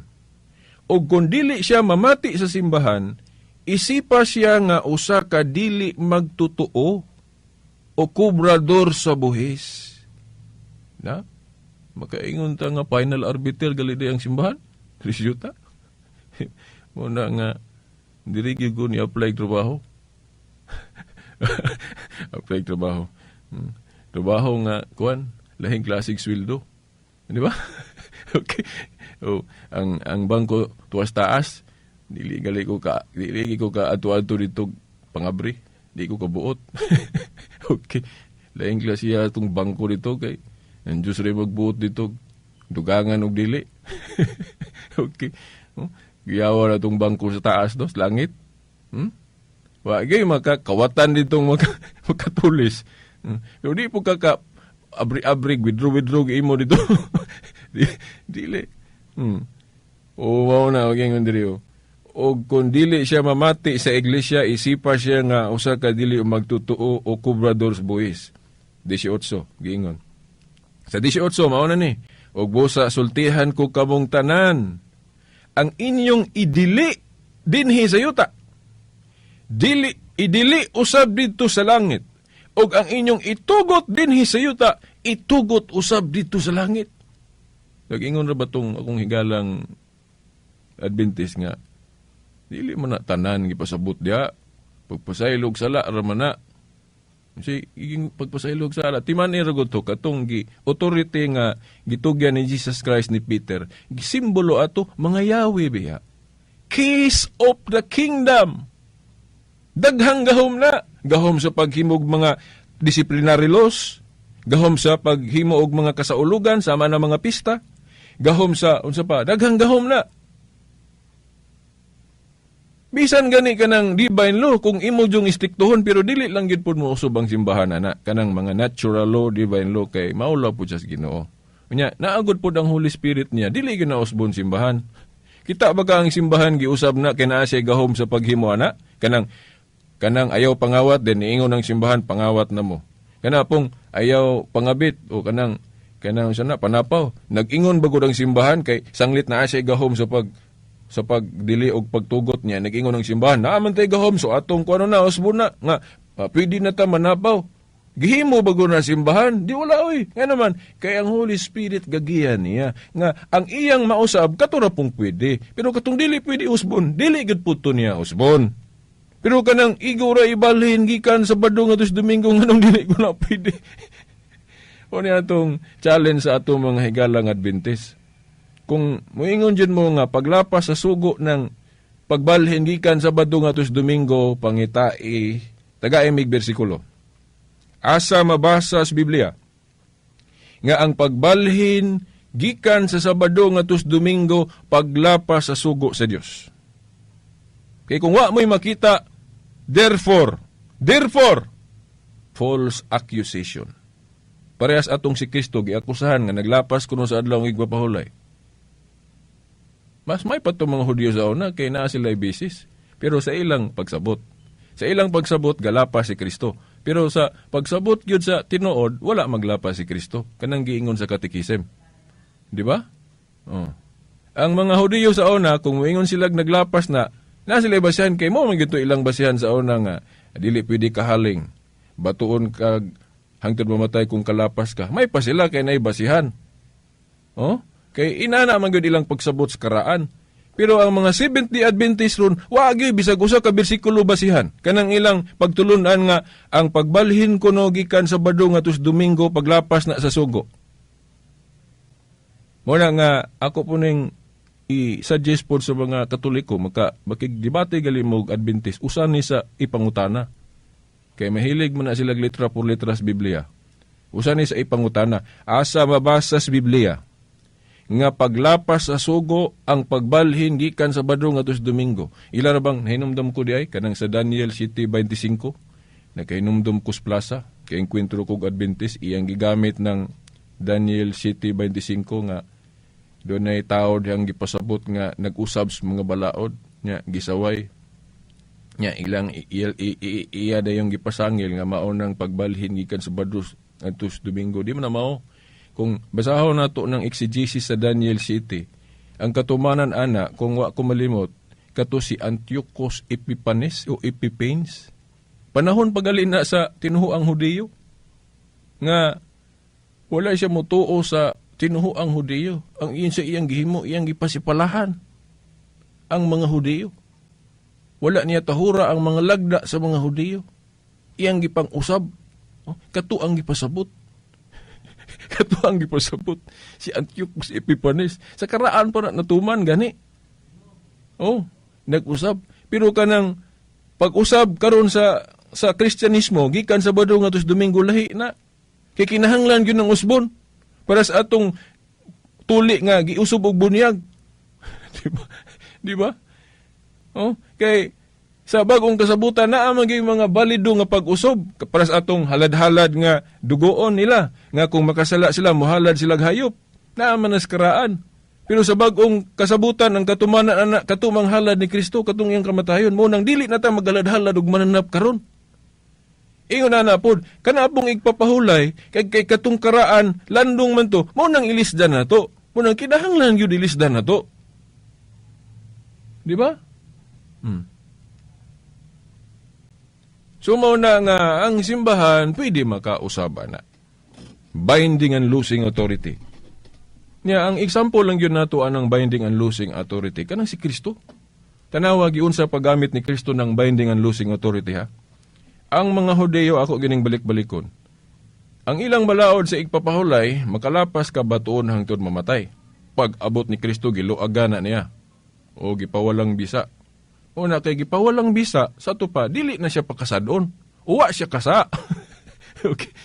Og kung dili siya mamati sa simbahan, isipa siya nga usa ka dili magtotoo o kubrador sa buhis. Na? Makaingon ta nga final arbiter gali di ang simbahan. Risyuta. Muna nga diri gyud ko ni apply trabaho. Apply trabaho. Trabaho nga kuan, lahing klaseng sweldo. Di ba? Okay. Oh, ang bangko tuwas taas, dili gali ko ka, dili ko ka adto-adto dito pangabri, di ko kabuot. Okay. Lahing klase atong bangko dito kay ang Diyos rin magbuot dito, dugangan og dili. Okay. Oh, giyawa na itong bangko sa taas do, sa langit. Wa gay makakawatan ditong makatulis. Pero di po kaka abri-abri, withdraw-withdraw imo dito. Dili. O mao na og ingon diri o. Og kung dili siya mamati sa iglesia, isipa siya nga usa ka dili magtotoo o kubrador sa buhis. 18, giingon. Sa 18, mao na ni. Og busa sultihan ko kamong tanan ang inyong idili dinhi sa yuta. Dili idili usab didto sa langit. Og ang inyong itugot dinhi sa yuta, itugot usab didto sa langit. Nag-ingon ra ba tong akong higalang Adventist nga dili man na tanan gipasabot diha. Pagpasaylog sala ra man na. Kasi iging pagpasaylog sala, timan ni ragot to katong gi authority nga gitugyan ni Jesus Christ ni Peter, gisimbolo ato mga yawi biya. Keys of the kingdom. Daghang gahom na, gahom sa paghimog mga disciplinary laws, gahom sa paghimo og mga kasaulugan sama na mga pista, gahom sa unsa pa, daghang gahom na. Bisan gani kanang divine law kung imo jung istriktohon, pero dili lang gyud pud mo usab ang simbahan ana kanang mga natural law, divine law kay maulaw pud siya sa Ginoo. Unya naagod pud ang Holy Spirit niya, dili gyud na usbon simbahan. Kita ba ka ang simbahan giusab na kay naa siya gahom sa paghimo ana? Kanang ayaw pangawat, then niingon ang simbahan pangawat na mo. Kana pong ayaw pangabit o kanang sana panapaw, nag-ingon ba gud ang simbahan kay sanglit naa siya gahom sa pagdili og pagtugot niya, nag-ingon ang simbahan, naa man tay gahom, so atong kuno na, usbo na, nga, pwede na ta manapaw. Gihimo ba gud na simbahan? Di wala oy. Nga naman, kay ang Holy Spirit gagiyan niya, nga ang iyang mausab, kato ra pong pwede. Pero katong dili pwede usbon, dili gud pud to niya usbon. Pero kanang igo ra ibalhin gikan Sabado ngadto sa Domingo, nganong dili ko na pwede. O niya atong challenge sa atong mga higalang Adventist. Kung muingon dyan mo nga paglapas sa sugo ng pagbalhin gikan Sabado ngadto sa Domingo, pangitai tagaimig bersikulo. Asa mabasa sa Biblia nga ang pagbalhin gikan sa Sabado ngadto sa Domingo paglapas sa sugo sa Dios. Kay kung wa mo'y makita, therefore, false accusation. Parehas atong si Kristo giakusahan nga naglapas kuno sa adlaw ng igpapahulay. Mas may pa mga Hudyo sa una kay naa sila basis. Pero sa ilang pagsabot. Sa ilang pagsabot, galapas si Kristo. Pero sa pagsabot gyud sa tinuod, wala maglapas si Kristo. Kanang giingon sa katikisem. Di ba? Oh. Ang mga Hudiyo sa una, kung moingon sila naglapas na, na sila basihan kay mo man gyud ilang basihan sa una nga dili pwede kahaling. Batuon kag hangtod mamatay kung kalapas ka. May pa sila kay nay basihan. Oh? Kay inana man gyud ilang pagsabot sa karaan. Pero ang mga Seventh-day Adventist ron, wa gyud bisag usa ka bersikulo basihan. Kanang ilang pagtulunan nga ang pagbalhin kuno gikan Sabado ngadto sa Domingo paglapas na sa sugo. Muna nga ako po ning i-suggest po sa mga Katoliko maka makigdebate gali mo Adventist usa ni sa ipangutana. Kay mahilig man na sila litra por litra sa Biblia. Usa ni sa ipangutana, asa mabasa sa Biblia nga paglapas sa sugo ang pagbalhin gikan Sabado ngadto sa Domingo. Ila ra bang nahinumdum ko di ay kanang sa Daniel 7:25, nakahinumdum ko sa plaza kay engkwentro kog Adventist, iyang gigamit ng Daniel 7:25 nga dunay tao dihang gipasabot nga nag-usab sa mga balaod nya gisaway nya ilang iya dayong gipasangil nga mao nang pagbalhin gikan Sabado ngadto sa Domingo. Di man na mao. Kung basahon nato ng exegesis sa Daniel City, ang katumanan ana, kung wa ko malimot, kato si Antiochus Epiphanes o Epiphanes. Panahon pagali na sa tinuhuang Hudiyo, nga wala siya motuo sa tinuhuang Hudiyo. Ang iyon sa iyang gihimo, iyang gipasipalahan ang mga Hudiyo. Wala niya tahura ang mga lagda sa mga Hudiyo. Iyang gipang-usab, kato ang gipasabot. Kato ang gipasabot si Antiochus Epiphanes. Sa karaan pa na natuman gani. Oh, nag-usab. Pero kanang pag-usab karon sa Kristyanismo gikan Sabado ngadto sa Domingo lahi na. Kay kinahanglan gyud ng usbon para sa atong tuli nga giusob og bunyag. Diba? Diba? Oh, kay sa bagong kasabutan naa man gyud mga balido nga pag-usob para sa atong halad-halad nga dugoon nila nga kung makasala sila mohalad sila hayop, naa man nas karaan. Pero sa bagong kasabutan ang katumanan ana katumang halad ni Kristo katong iyang kamatayon, mo nang dili na ta maghalad-halad og mananap karon. Ingon na pod kana pong igpapahulay kay katong karaan landong man to, mo nang ilisdan nato, mo nang kinahanglan gyud ilisdan nato. Di ba? So mao na nga ang simbahan pwede makausaba na. Binding and losing authority. Nya ang example lang yun nato anang binding and losing authority kanang si Kristo. Tanawa giunsa paggamit ni Kristo ng binding and losing authority ha. Ang mga Hudeo ako gining balik-balikon. Ang ilang balaod sa igpapahulay makalapas ka batuon hangtod mamatay. Pag abot ni Kristo giluagan na niya o gipawalang bisa. Una kay gipawalang bisa sa tupa dili na siya pakasadon. Uwa siya kasa. Okay.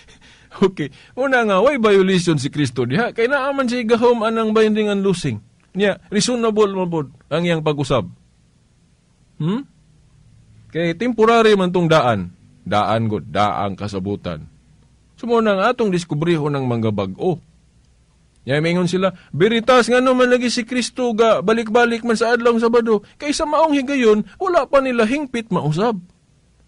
Okay. Una nga way violation si Kristo diha kay naa man siya gahom anang binding and losing. Nya reasonable man pod ang iyang pag-usab. Kay temporary man tong daan. Daan god, daang kasabutan. Sumo na nga atong diskubrihon ng mga bag-o. Nya mingon sila, veritas nga naman lagi si Kristo ga balik-balik man sa adlawng Sabado. Kay sa maong higayon, wala pa nila hingpit mausab.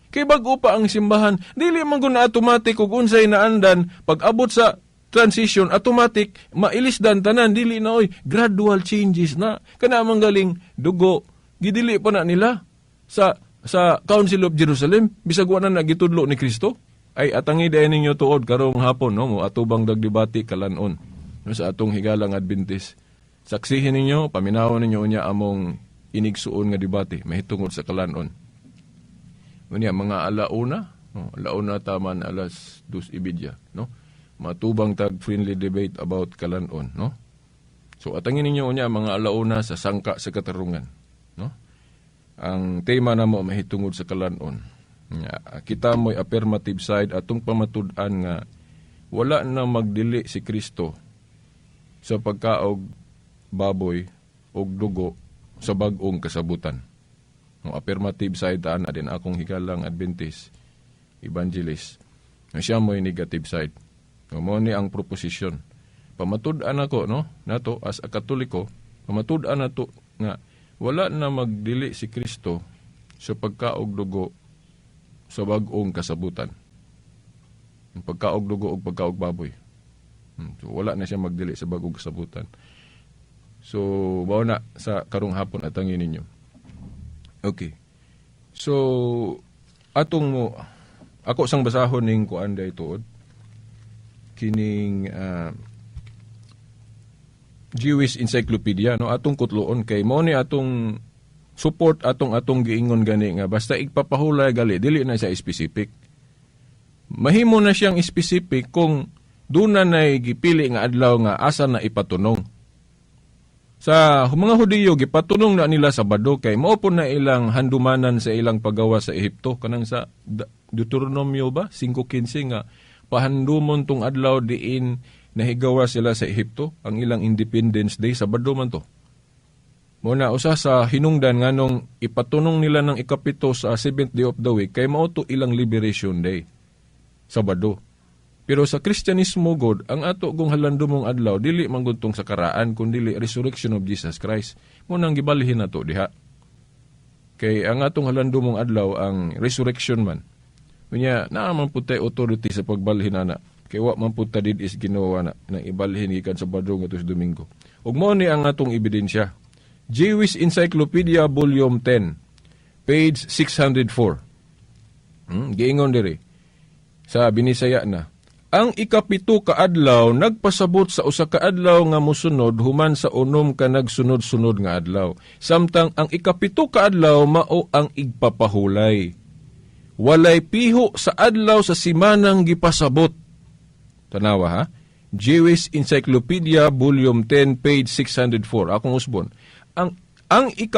Kay bag-o pa ang simbahan, dili man gud na automatic ug unsay naandan pag abot sa transition automatic mailisdan tanan, dili na oy, gradual changes na. Kana man galing dugo, gidili pa na nila sa Council of Jerusalem bisag wa na nagitudlo ni Kristo. Ay atangi dayon ninyo tuod karong hapon no mo atubang dagdebate kalanon no, sa atong higalang Adventist. Saksihin ninyo, paminawon ninyo unya among inigsuon nga debate mahitungod sa kalanon. Unya mga alauna, no, alauna taman 2:30, no. Matubang tag friendly debate about kalanon, no. So atangin ninyo unya mga alauna sa sangka sa katarungan, no. Ang tema namo mahitungod sa kalanon. Kita mo'y affirmative side atong pamatud-an nga wala na magdili si Kristo sa pagkaog baboy og dugo sa bag-ong kasabutan. Ang affirmative side ana din akong higalang Adventist evangelist. Nga siya mo negative side. No, mo ni ang proposition. Pamatud-an ako, no, nato as a Katoliko, pamatud-an nato nga wala na magdili si Kristo sa pagkaog dugo sa bag-ong kasabutan. Ang pagkaog dugo og pagkaog baboy. So wala na siya magdili sa bag-ong kasabutan. So mao na sa karong hapon atangin ninyo. Okay. So atong mo ako sang basahon ning kuan day tuod kining Jewish Encyclopedia, no, atong kutloon kay mo ni atong support atong atong giingon gani nga basta igpapahulay gali dili na siya specific. Mahimo na siyang specific kung duna na gipili nga adlaw nga asa na ipatunong. Sa mga Hudiyo gipatunong na nila Sabado kay mao po na ilang handumanan sa ilang paggawa sa Ehipto, kanang sa Deuteronomio ba 5:15 nga pahandumon tong adlaw diin nahigawa sila sa Ehipto, ang ilang Independence Day, Sabado man to. Muna usa sa hinungdan nganong ipatunong nila ng 7 sa 7th day of the week kay mao to ilang Liberation Day, Sabado. Pero sa Kristyanismo god, ang ato gong halandumong adlaw dili man gud tong sa karaan kun dili resurrection of Jesus Christ. Mo nang gibalhin nato diha. Kay ang atong halandumong adlaw ang resurrection man. Unya naa man pud tay authority sa pagbalhin ana. Kay wa man pud ta did is Ginoo na nang ibalhin gikan Sabado ngadto sa Domingo. Ug mao ni ang atong ebidensya. Jewish Encyclopedia Volume 10, page 604. Giingon diri sa Binisaya na. Ang 7 ka adlaw nagpasabot sa usa ka adlaw nga mosunod human sa 6 ka nagsunod-sunod nga adlaw. Samtang ang 7 ka adlaw mao ang igpapahulay. Walay piho sa adlaw sa simanang gipasabot. Tanawa ha? Jewish Encyclopedia Volume 10 page 604. Akong usbon. Ang 7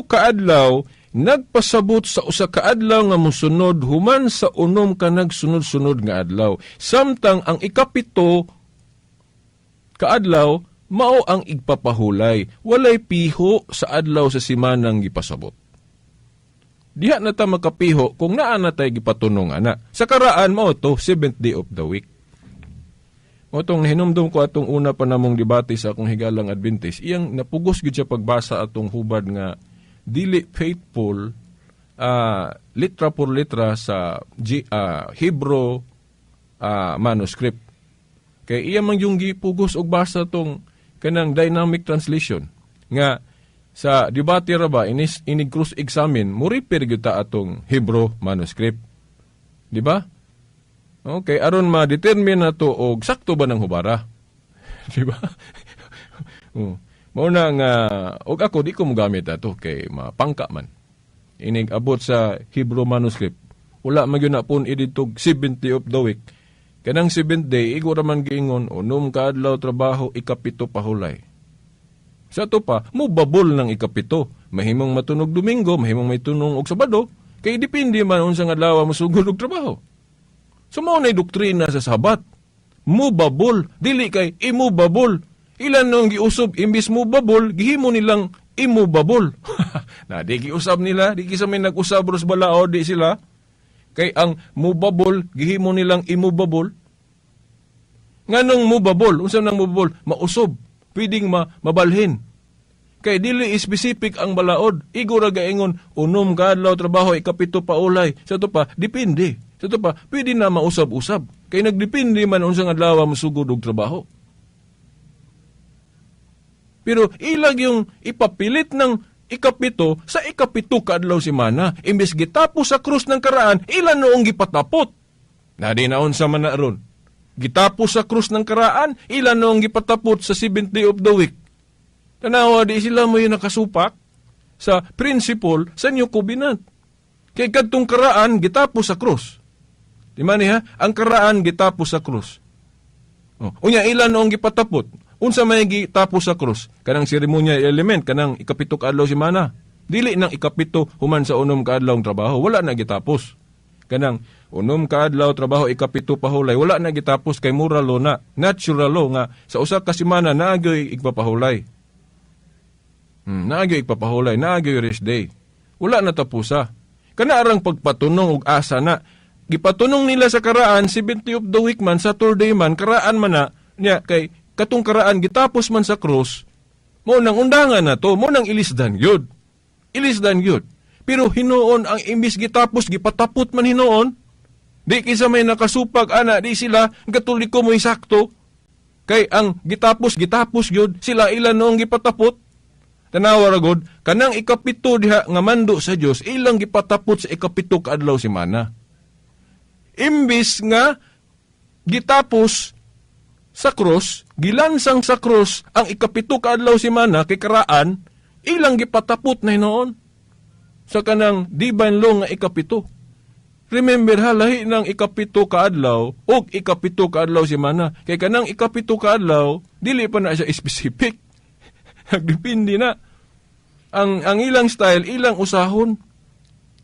ka adlaw nagpasabot sa usa ka adlaw nga mosunod human sa 6 ka nagsunod-sunod nga adlaw. Samtang ang 7 ka adlaw mao ang igpapahulay. Walay piho sa adlaw sa simanang gipasabot. Diha na ta makapiho kung naa na tay gipatunong ana. Sa karaan mao to 7th day of the week. Motong nahinumdum ko atong una pa namong debate sa akong higalang Adventist, iyang napugos gyud siya pagbasa atong hubad nga dili faithful litra por litra sa Hebrew manuscript. Kay iya man yung gipugos og basa tong kanang dynamic translation nga sa debate ra ba inis inig cross examine mo refer gyud ta atong Hebrew manuscript. Di ba? Okay, aron ma-determine na to og sakto ba ng hubara. Di ba? Oh. Mao na nga og ako di ko mogamit ato kay mapangka man. Inig abot sa Hebrew manuscript. Wala man gyud na pun iditog 70 of the week. Kanang 7th day igo ra man giingon unom ka adlaw trabaho, 7 pahulay. Sa ato pa mubabol ng 7. Mahimong matunog Domingo, mahimong may tunong og Sabado, kay depende man unsang adlaw mosugod og trabaho. So mao nay doktrina sa Sabat. Mubabol, dili kay imubabol. Ilan nung giusab imbis mubabol, gihimo nilang imubabol. Na di giusab nila, di kisa may nag-usab ros balaod di sila. Kay ang mubabol, gihimo nilang imubabol. Nganong mubabol? Unsa nang mubabol? Mausob, pwedeng mabalhin. Kay dili specific ang balaod. Igo ra gaingon unom ka adlaw trabaho, 7 paulay. Sa to pa depende. Sa to pa pwede na mausab-usab. Kay nagdepende man unsang adlaw mosugod og trabaho. Pero ilag yung ipapilit ng 7 sa 7 ka adlaw semana. Imbes gitapos sa krus ng karaan, ilan noong gipatapot. Na di naon sa man na ron. Gitapos sa krus ng karaan, ilan noong gipatapot sa 7th day of the week. Tanawa di sila mo yung nakasupak sa principle sa New Covenant. Kay kadtong karaan gitapos sa krus. Di man niya, ang karaan gitapos sa krus. Oh, unya ilan noong gipatapot. Unsa may gitapos sa krus? Kanang ceremonial element, kanang 7 ka adlaw semana. Dili nang 7 human sa 6 ka adlaw trabaho, wala na gitapos. Kanang 6 ka adlaw trabaho, 7 pahulay, wala na gitapos kay moral law na, natural law nga sa usa ka semana naagyoy igpapahulay. Naagyoy igpapahulay, naagyoy rest day. Wala na tapusa. Kana arang pagpatunong og asa na. Gipatunong nila sa karaan, 70 of the week man, Saturday man, karaan man na, niya, kay katong karaan gitapos man sa krus, mo nang undangan na to, mo nang ilisdan yun. Ilisdan yun. Pero hinuon ang imbis gitapos, gipatapot man hinuon. Di kisa may nakasupag, ana, di sila, Katoliko mo sakto. Kay ang gitapos, gitapos yun, sila ilan noong gipatapot. Tanawa ra gud, kanang 7 diha nga mando sa Dios, ilang gipatapot sa 7 ka adlaw semana. Imbis nga gitapos sa krus, gilansang sa krus ang 7 ka adlaw semana kay karaan, ilang gipatapot na hinuon sa kanang divine law nga 7. Remember ha, lahi ng 7 ka adlaw og 7 ka adlaw semana. Kay kanang 7 ka adlaw, dili pa na siya specific. Nagdepende na. Ang ilang style, ilang usahon,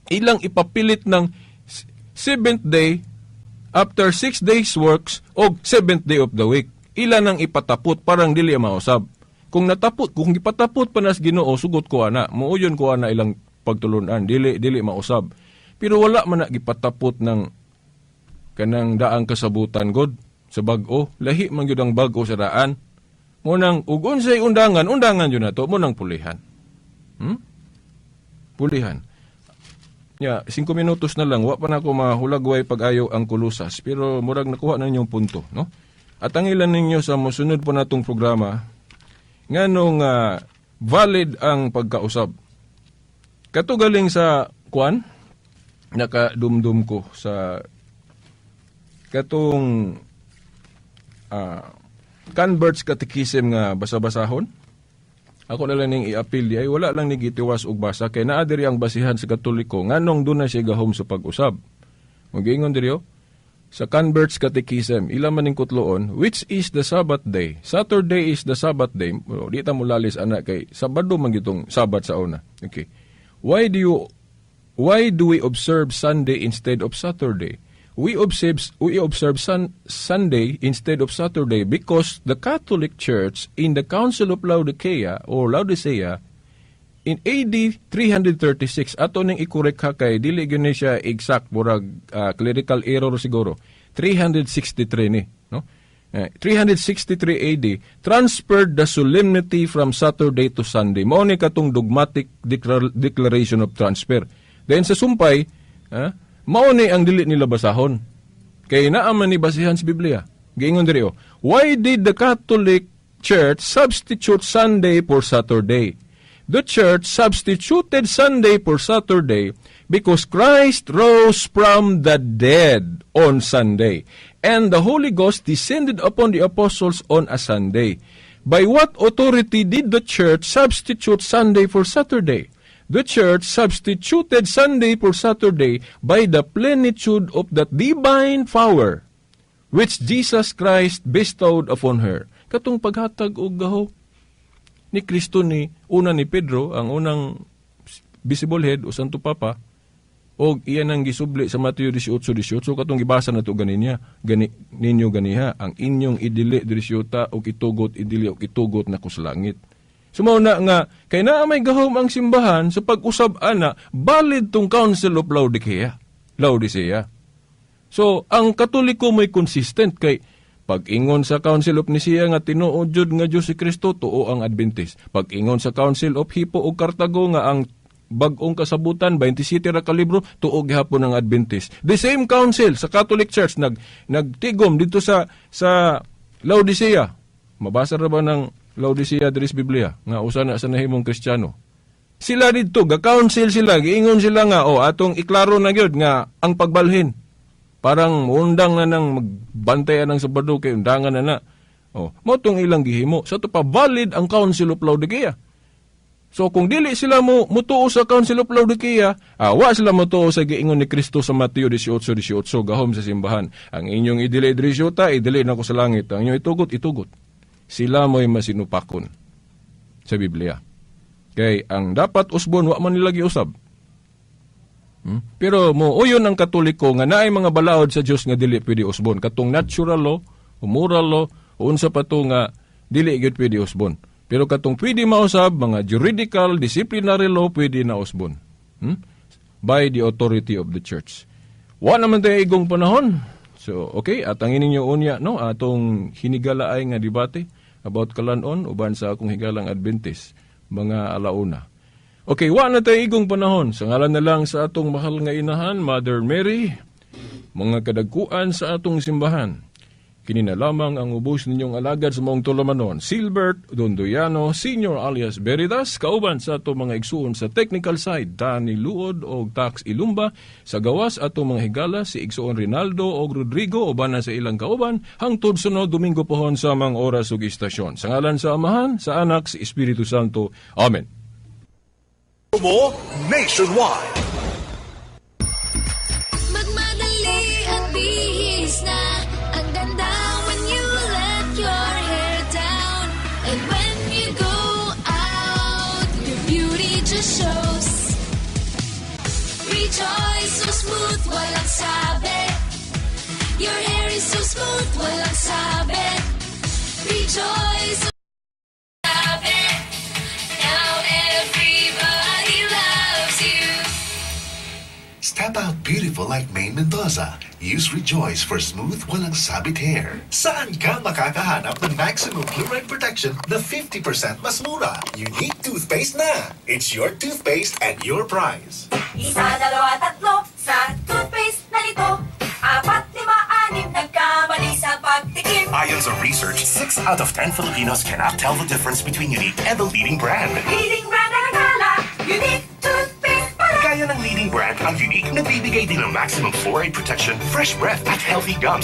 ilang ipapilit ng 7th day after 6 days works og 7th day of the week. Ilan ang ipatapot parang dili mausab. Kung natapot, kung ipatapot pa nas Ginoo, sugot ko ana, muuyon ko ana ilang pagtulunan, dili mausab. Pero wala man na gipatapot ng kanang daang kasabutan god sa bag-o, lahi man gyud ang bag-o sa daan. Mo nang ug unsay undangan, undangan jud nato, mo nang pulihan. Pulihan. Ya, 5 minutos na lang, wa pa na ako mahulagway pag-ayo ang kulusas, pero murag nakuha na ninyong punto, no? At ang ilan ninyo sa mosunod po natong programa, nganong valid ang pagkausab. Katugaling sa kuan, nakadumdum ko sa katong Converts Catechism nga basa-basahon. Ako na lang ning i-appeal di ay wala lang ni gitiwas og basa kay naa diri ang basihan sa Katoliko nganong doon na siya gahom sa pag-usab. Magiingon diri sa Converts Catechism, ila man ning kutloon, which is the Sabbath day? Saturday is the Sabbath day. O, di ta mo lalis ana kay Sabado man gitong Sabat sa una. Okay. Why do we observe Sunday instead of Saturday? We observe Sunday instead of Saturday because the Catholic Church in the Council of Laodicea or Laodicea in AD 336, ato ning i-correct ha kay dili gyud ni siya exact, murag clerical error siguro, 363 ni, no? 363 AD transferred the solemnity from Saturday to Sunday. Mao ni katong dogmatic declaration of transfer. Then sa sumpay, mao ni ang dili nila basahon. Kay naa man ni basihan sa Biblia. Giingon diri oh, why did the Catholic Church substitute Sunday for Saturday? The Church substituted Sunday for Saturday because Christ rose from the dead on Sunday, and the Holy Ghost descended upon the apostles on a Sunday. By what authority did the Church substitute Sunday for Saturday? The Church substituted Sunday for Saturday by the plenitude of that divine power which Jesus Christ bestowed upon her. Katong paghatag og gaho ni Kristo ni una ni Pedro, ang unang visible head o Santo Papa, og iyan ang gisubli sa Mateo 18:18 katong gibasa nato ganinya gani ninyo ganiha, ang inyong idili diri sa yuta og itugot idili og itugot nako sa langit. Sumaw na nga kay naa may gahom ang simbahan sa pag-usab ana, valid tong Council of Laodicea. Laodicea. So ang Katoliko may consistent kay pag-ingon sa Council of Nicaea nga tinuod jud nga Dios si Kristo, tuo ang Adventist. Pag-ingon sa Council of Hippo ug Cartago nga ang bag-ong kasabutan 27 ra ka libro, tuo gihapon ang Adventist. The same council sa Catholic Church nagtigom dito sa Laodicea. Mabasa ra ba ng Laodicea diri sa Biblia nga usa na sa nahimong Kristiyano? Sila didto ga-council sila, giingon sila nga oh atong iklaro na gyud nga ang pagbalhin. Parang undang na nang magbantay ang Sabado kay undangan na na. Oh, mao tong ilang gihimo. Sa to pa valid ang Council of Laodicea. So kung dili sila mo mutuo sa Council of Laodicea, wa sila mutuo sa giingon ni Kristo sa Mateo 18:18, gahom sa simbahan. Ang inyong idili diri sa yuta, idili nako sa langit. Ang inyong itugot, itugot. Sila mo'y masinupakon sa Biblia. Kay ang dapat usbon wa man nila giusab. Pero mo uyon ang Katoliko nga naay mga balaod sa Dios nga dili pwede usbon. Katong natural law, o moral law, o unsa pa to nga dili gyud pwede usbon. Pero katong pwede mausab, mga juridical, disciplinary law, pwede na usbon. By the authority of the church. Wa naman tayo igong panahon. So, okay, at ang ininyo unya, no, atong hinigalaay nga debate about kalanon uban sa akong higalang Adventist, mga alauna. Okay, wa na tayo igong panahon. Sa ngalan na lang sa atong mahal nga inahan, Mother Mary, mga kadagkuan sa atong simbahan. Kini na lamang ang ubos ninyong alagad sa maong tulumanon. Silbert Dondoyano, Senior alias Veritas, kauban sa atong mga igsuon sa technical side, Danny Luod o Tax Ilumba, sa gawas atong mga higala si Igsuon Rinaldo o Rodrigo uban na sa ilang kauban, hangtod sunod Domingo pohon sa mga oras ug istasyon. Sa ngalan sa Amahan, sa Anak, sa Espiritu Santo. Amen. Mo nationwide. Magmadali at bihis na. Ang ganda when you let your hair down. And when you go out, your beauty just shows. Rejoice, so smooth, walang sabit. Your hair is so smooth, walang sabit. Rejoice, so sabit. Now everybody loves you. Step out beautiful like Maine Mendoza. Use Rejoice for smooth, walang sabit hair. Saan ka makakahanap ng maximum fluoride protection na 50% mas mura? Unique toothpaste na! It's your toothpaste at your price. Isa, dalawa, tatlo, sa toothpaste na nito. Apat, lima, anim, nagkamali sa pagtikim. Ayon sa research, 6 out of 10 Filipinos cannot tell the difference between Unique and the leading brand. Leading brand ang akala, Unique toothpaste pala. Gaya ng leading brand, ang Unique nagbibigay din ng maximum fluoride protection, fresh breath, at healthy gums.